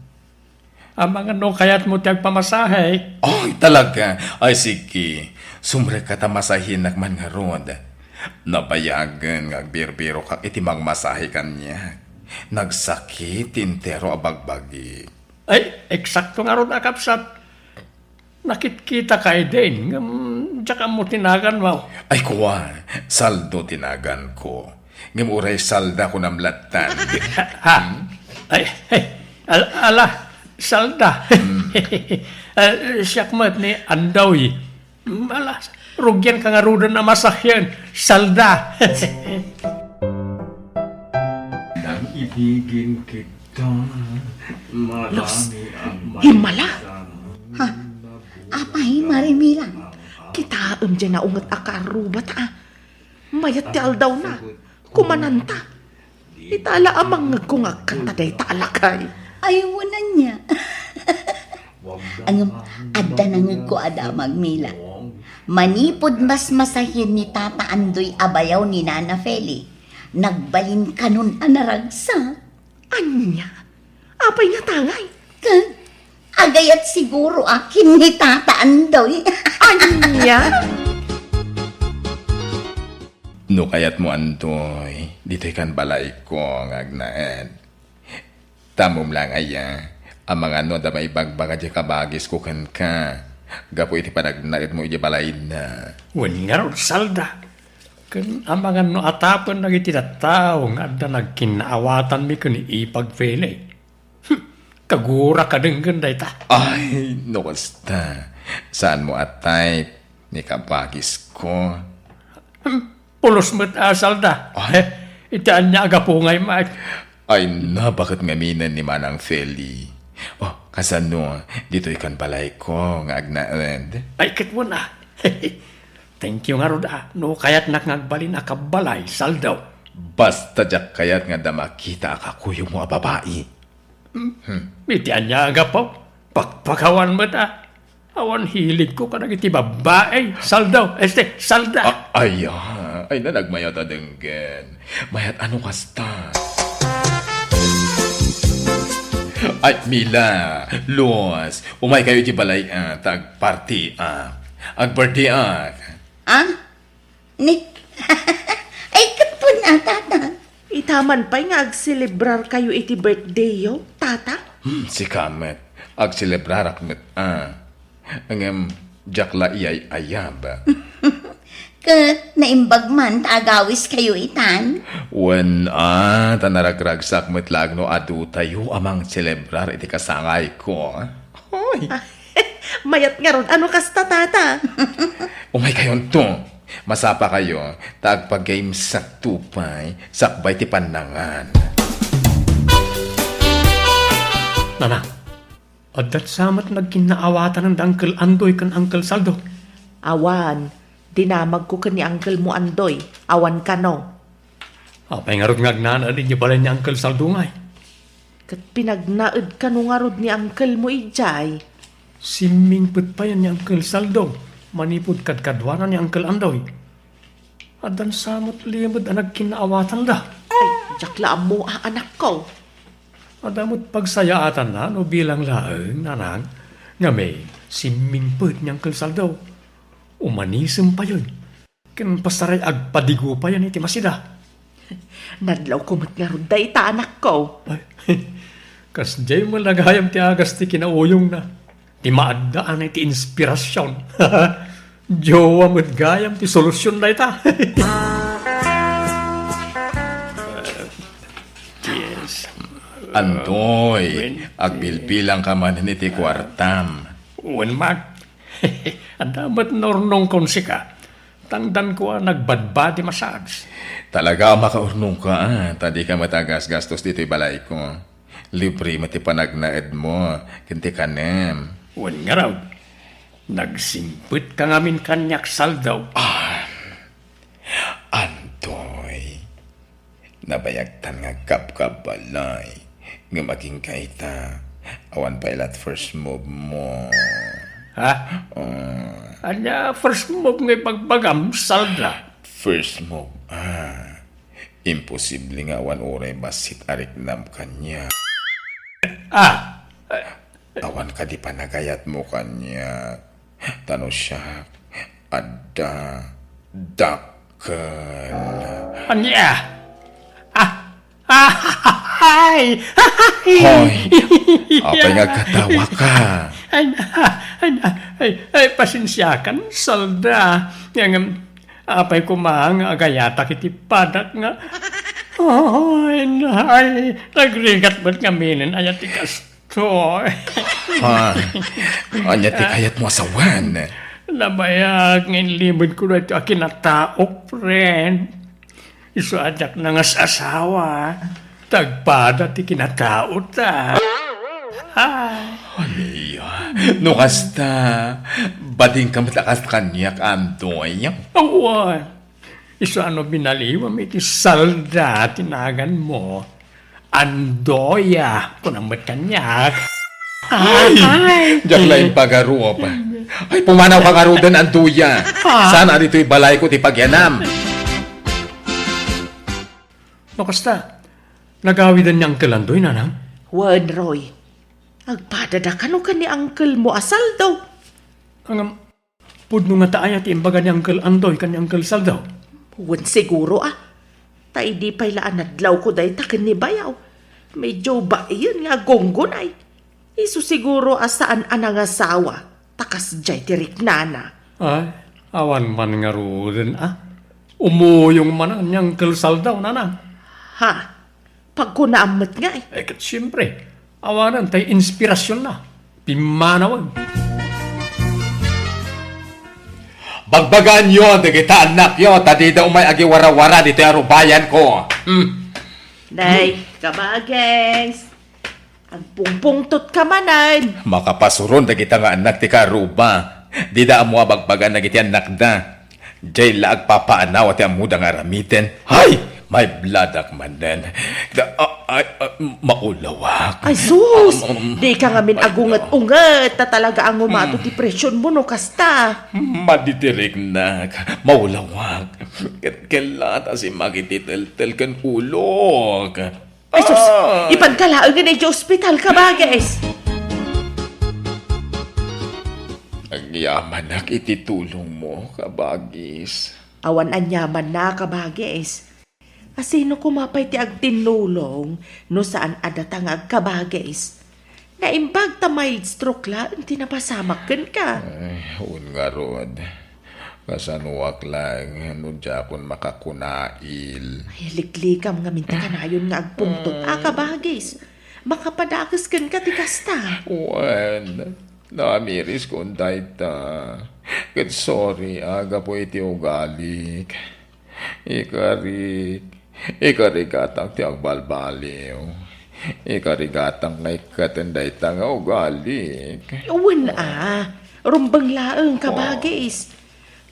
Amangan no kayatmo ti agpamasahe? Ay, talaga? Ay, sige. Sumrekka ta masahenak man ngarud. Nabayagen nga agbirbirokak iti magmasahe kaniak. Nagsakit ti entero a bagbagik. Ay, eksakto ngarud a kabsat. Nakitkitaka idin, ngem diak ammo ti naganmo. Ay, kua, Saldo ti naganko. Ngem uray Salda kunam lattan. Ha? Ay, ay, al-, ala, Salda. Hmm. Ah, siak met ni Andoy. Hmm, ala, rugianka ngaruden a masahen. Salda. Nang ibigin kita, Los, marami ang himmala. Maisama. Ha? Apay, Mare Mila? Kitaem diay naunget a karrubat, a. Mayat ti aldawna. Kumananta. Ita la a mangngegko nga agkanta dayta a lakay. Ay, wen ania. Ngem, adda nangngegko a damag, Mila. Manipud masmasahen ni Tata Andoy a bayaw ni Nana Feli, nagbalinkanon a naragsak. Ania? Apay ngata ngay? Ket agayat siguro a ken ni Tata Andoy. Ania? No kayatmo, Andoy, ditoykan balayko nga agnaed. Ta ammom laeng aya, amangan no adda maibagbaga diay kabagisko kenka gapu iti panagnaedmo idiay balayna. Wen ngarud, Salda. Ken amangan no atapen dagiti tattao nga adda nagkinnaawatanmi ken ni Ipag Feli. Hmm, kagura ka denggen dayta. Ay, no kasta, saanmo a type ni kabagisko. Hmm, pulos met a, Salda. Ay. Eh, iti ania a gapu ngay met? Ay, nabaket ngaminen ni Manang Feli. Oh, kasano, ditoykan balayko nga agnaed? Ay, ket wen a. Thank you ngarud a, no kayatnak nga agbalin a kabbalay, Salda. Basta diak kayat nga adda makita a kakuyogmo a babai. Hmm. Hmm. Iti ania a gapu? Pakpakawan met a. Awan hiligko kadagiti babbai, Salda. Este, Salda. A-, ay, ah, ay, na, nagmayat a denggen. Mayat a no kasta. Ay, Mila, Luz, umaykayo iti balay, ah, ta agparty, ah. Ag-birthday, ah. Ah? Ni, ay, ket wen a, Tata. Ita man pay nga agselebrarkayo iti birthdayyo, Tata? Hmm, sika met. Agselebrarak met, ah. Ngem, diak la iyay-ayab. Ket naimbag man ta agawiskayo itan? Wen a, ta naragragsak met laeng no adutayo a mangselebrar iti kasangayko. Hoy! Mayat ngarud a no kasta, tata. Umaykayonto. Masapakayo, ta agpagames sakto pay, sakbay ti pannangan. Nanang, adda sa met nagkinnaawatanen da Uncle Andoy ken Uncle Saldo? Awan, dinamagko ken ni Uncle mo Andoy, awan kano. Apay ngarud nga agnaed idiay balay ni Uncle Saldo ngay? Ket pinagnaed kano ngarud ni Uncle mo idiay? Simmingpet payen ni Uncle Saldo manipud kadkaduana ni Uncle Andoy. Addan sa met limed a nagkinnaawatanda. Ay, diak la ammo a anakko. Adda met pagsayaatanna no bilang laeng, nanang, ngamin simmingpet ni Uncle Saldo. Umanisem payen. Ken pasaray agpadigo payen iti masida. Nadlawko met ngarud dayta, anakko. Ay, kasdiay met gayam ti agas ti kinauyongna. Ti maaddaan iti inspirasion. Jowa met gayam ti solusion dayta. Yes. Andoy, agbilbilangka manen iti kuartam. Wen, Mak. Adda met naurnongkon sika. Tangdanko a nagbadbadi massage. Talaga a makaurnongka, a, ta dika met agasgastos ditoy balayko. Libre met ti panagnaedmo ken ti kanem. Wen ngarud, nagsingpetka ngamin kaniak, Saldo. Ah, Andoy. Nabayagtan nga agkabkabbalay, ngem agingga ita, awan pay la't first move mo. Ha? Oh. Ania first move nga ibagbagam, Salda? First move, ah. Imposible nga awan uray bassit a riknam kaniak. Ah! Awan kadi panagayatmo kaniak. Ta no siak, adda dakkel. Ania? Ah! Ah! Ay! Hoy! Apay nga agkatawaka? Ay, ay, ay, ay, ay, pasensiakan, Salda. Ngem, apay koma nga agayatak iti padak nga, ay, ay, nagrigat met ngaminen aya ti kas-, Toy. Ha? Ania ti kayatmo a sawen? Nabayag nga inlimed ko daytoy a kinataok, friend. Isu a diak nangas-asawa, ta agpada ti kinataota. Ay. Ania? No kasta, badingka met a kas kaniak, Andoy? Awan. Isu a no binaliwem iti Salda ti naganmo, Andoya, kunam met kaniak. Ay! Ay! Diak la impagarup. Ay, pumanawka ngaruden, Andoya. Ah? Saan a ditoy balayko ti pagyanam? No kasta, nagawiden ni Uncle Andoy, nanang? Wen, Roy. Agpadada kano ken ni Uncle mo a Saldo? Ngem, Pudno ngata aya ti imbaga ni Uncle Andoy ken ni Uncle Saldo? Wen siguro a. Ta idi pay la a nadlawko dayta ken ni bayaw, medyo baien nga agunggunay. Isu siguro a saan a nangasawa, ta kasdiay ti riknana. Ay, awan man ngaruden a. Umuyong manen ni Uncle Saldo, nanang. Ha? Pagkunaam met ngay. Eh, ket siempre, awanen tay inspirasionna. Pimmanawag. Bagbagaenyo dagita annakyo, ta dida umay agiwarawara ditoy arubayanko. Hmm. Nay, kabages. Agpungpungtotka manen. Makapasuron dagita nga annak ti kaaruba. Dida ammo a bagbagaan dagiti annakda. Diay la agpapaanaw ti ammoda nga aramiden. Hay! Maibladak manen. Da, a, ay, a, maulawak. Ay, sus! Um, um, Dika ngamin ay, agunget-unget, ta talaga a ngumato ti presyonmo no kasta. Madi ti riknak. Maulawak. Ket, ket la ta simmak iti teltel ken ulok. Ay, sus! Ah! Ipanka laengen idiay ospital, kabages! Agyamanak iti tulongmo, kabagis. Awan aniamanna, kabagis. Asino koma pay ti agtinnulong no saan a data nga agkabagis? Naimbag ta mild stroke laeng ti napasamak kenka. Ay, wen ngarud. Kasanoak laeng no diakon makakunail? Ay, liklikam ngamin ti kanayon nga agpungtot, a, kabagis. Makapadakes kenka ti kasta. Wen, naamiriskon dayta. Ket sorry, a, gapu iti ugalik. Ikarik, ikarigatak ti agbalbaliw. Ikarigatak nga ikkaten dayta nga ugalik. Wen, a, rumbeng laeng, kabagis.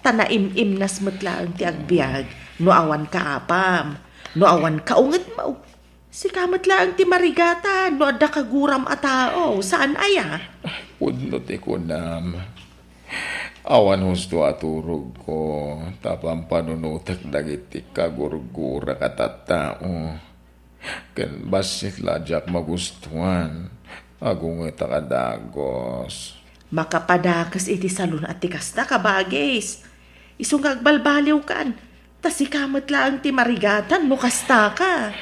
Ta naim-imnas met laeng ti agbiag no awan kaapam, no awan kaungedmo. Sika met laeng ti marigatan no adda kaguram a tao, saan aya? Pudno ti kunam. Awan husto a turogko, ta pampanunotek dagiti kagurgurak a tattao. Ken bassit la diak magustuan, agungetak a dagus. Makapadakes iti salun a ti kasta, kabagis. Isu nga agbalbaliwkan, ta sika met laeng ti marigatan no kastaka.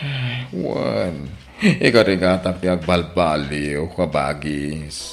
Wen, ikarigatak ti agbalbaliw, kabagis.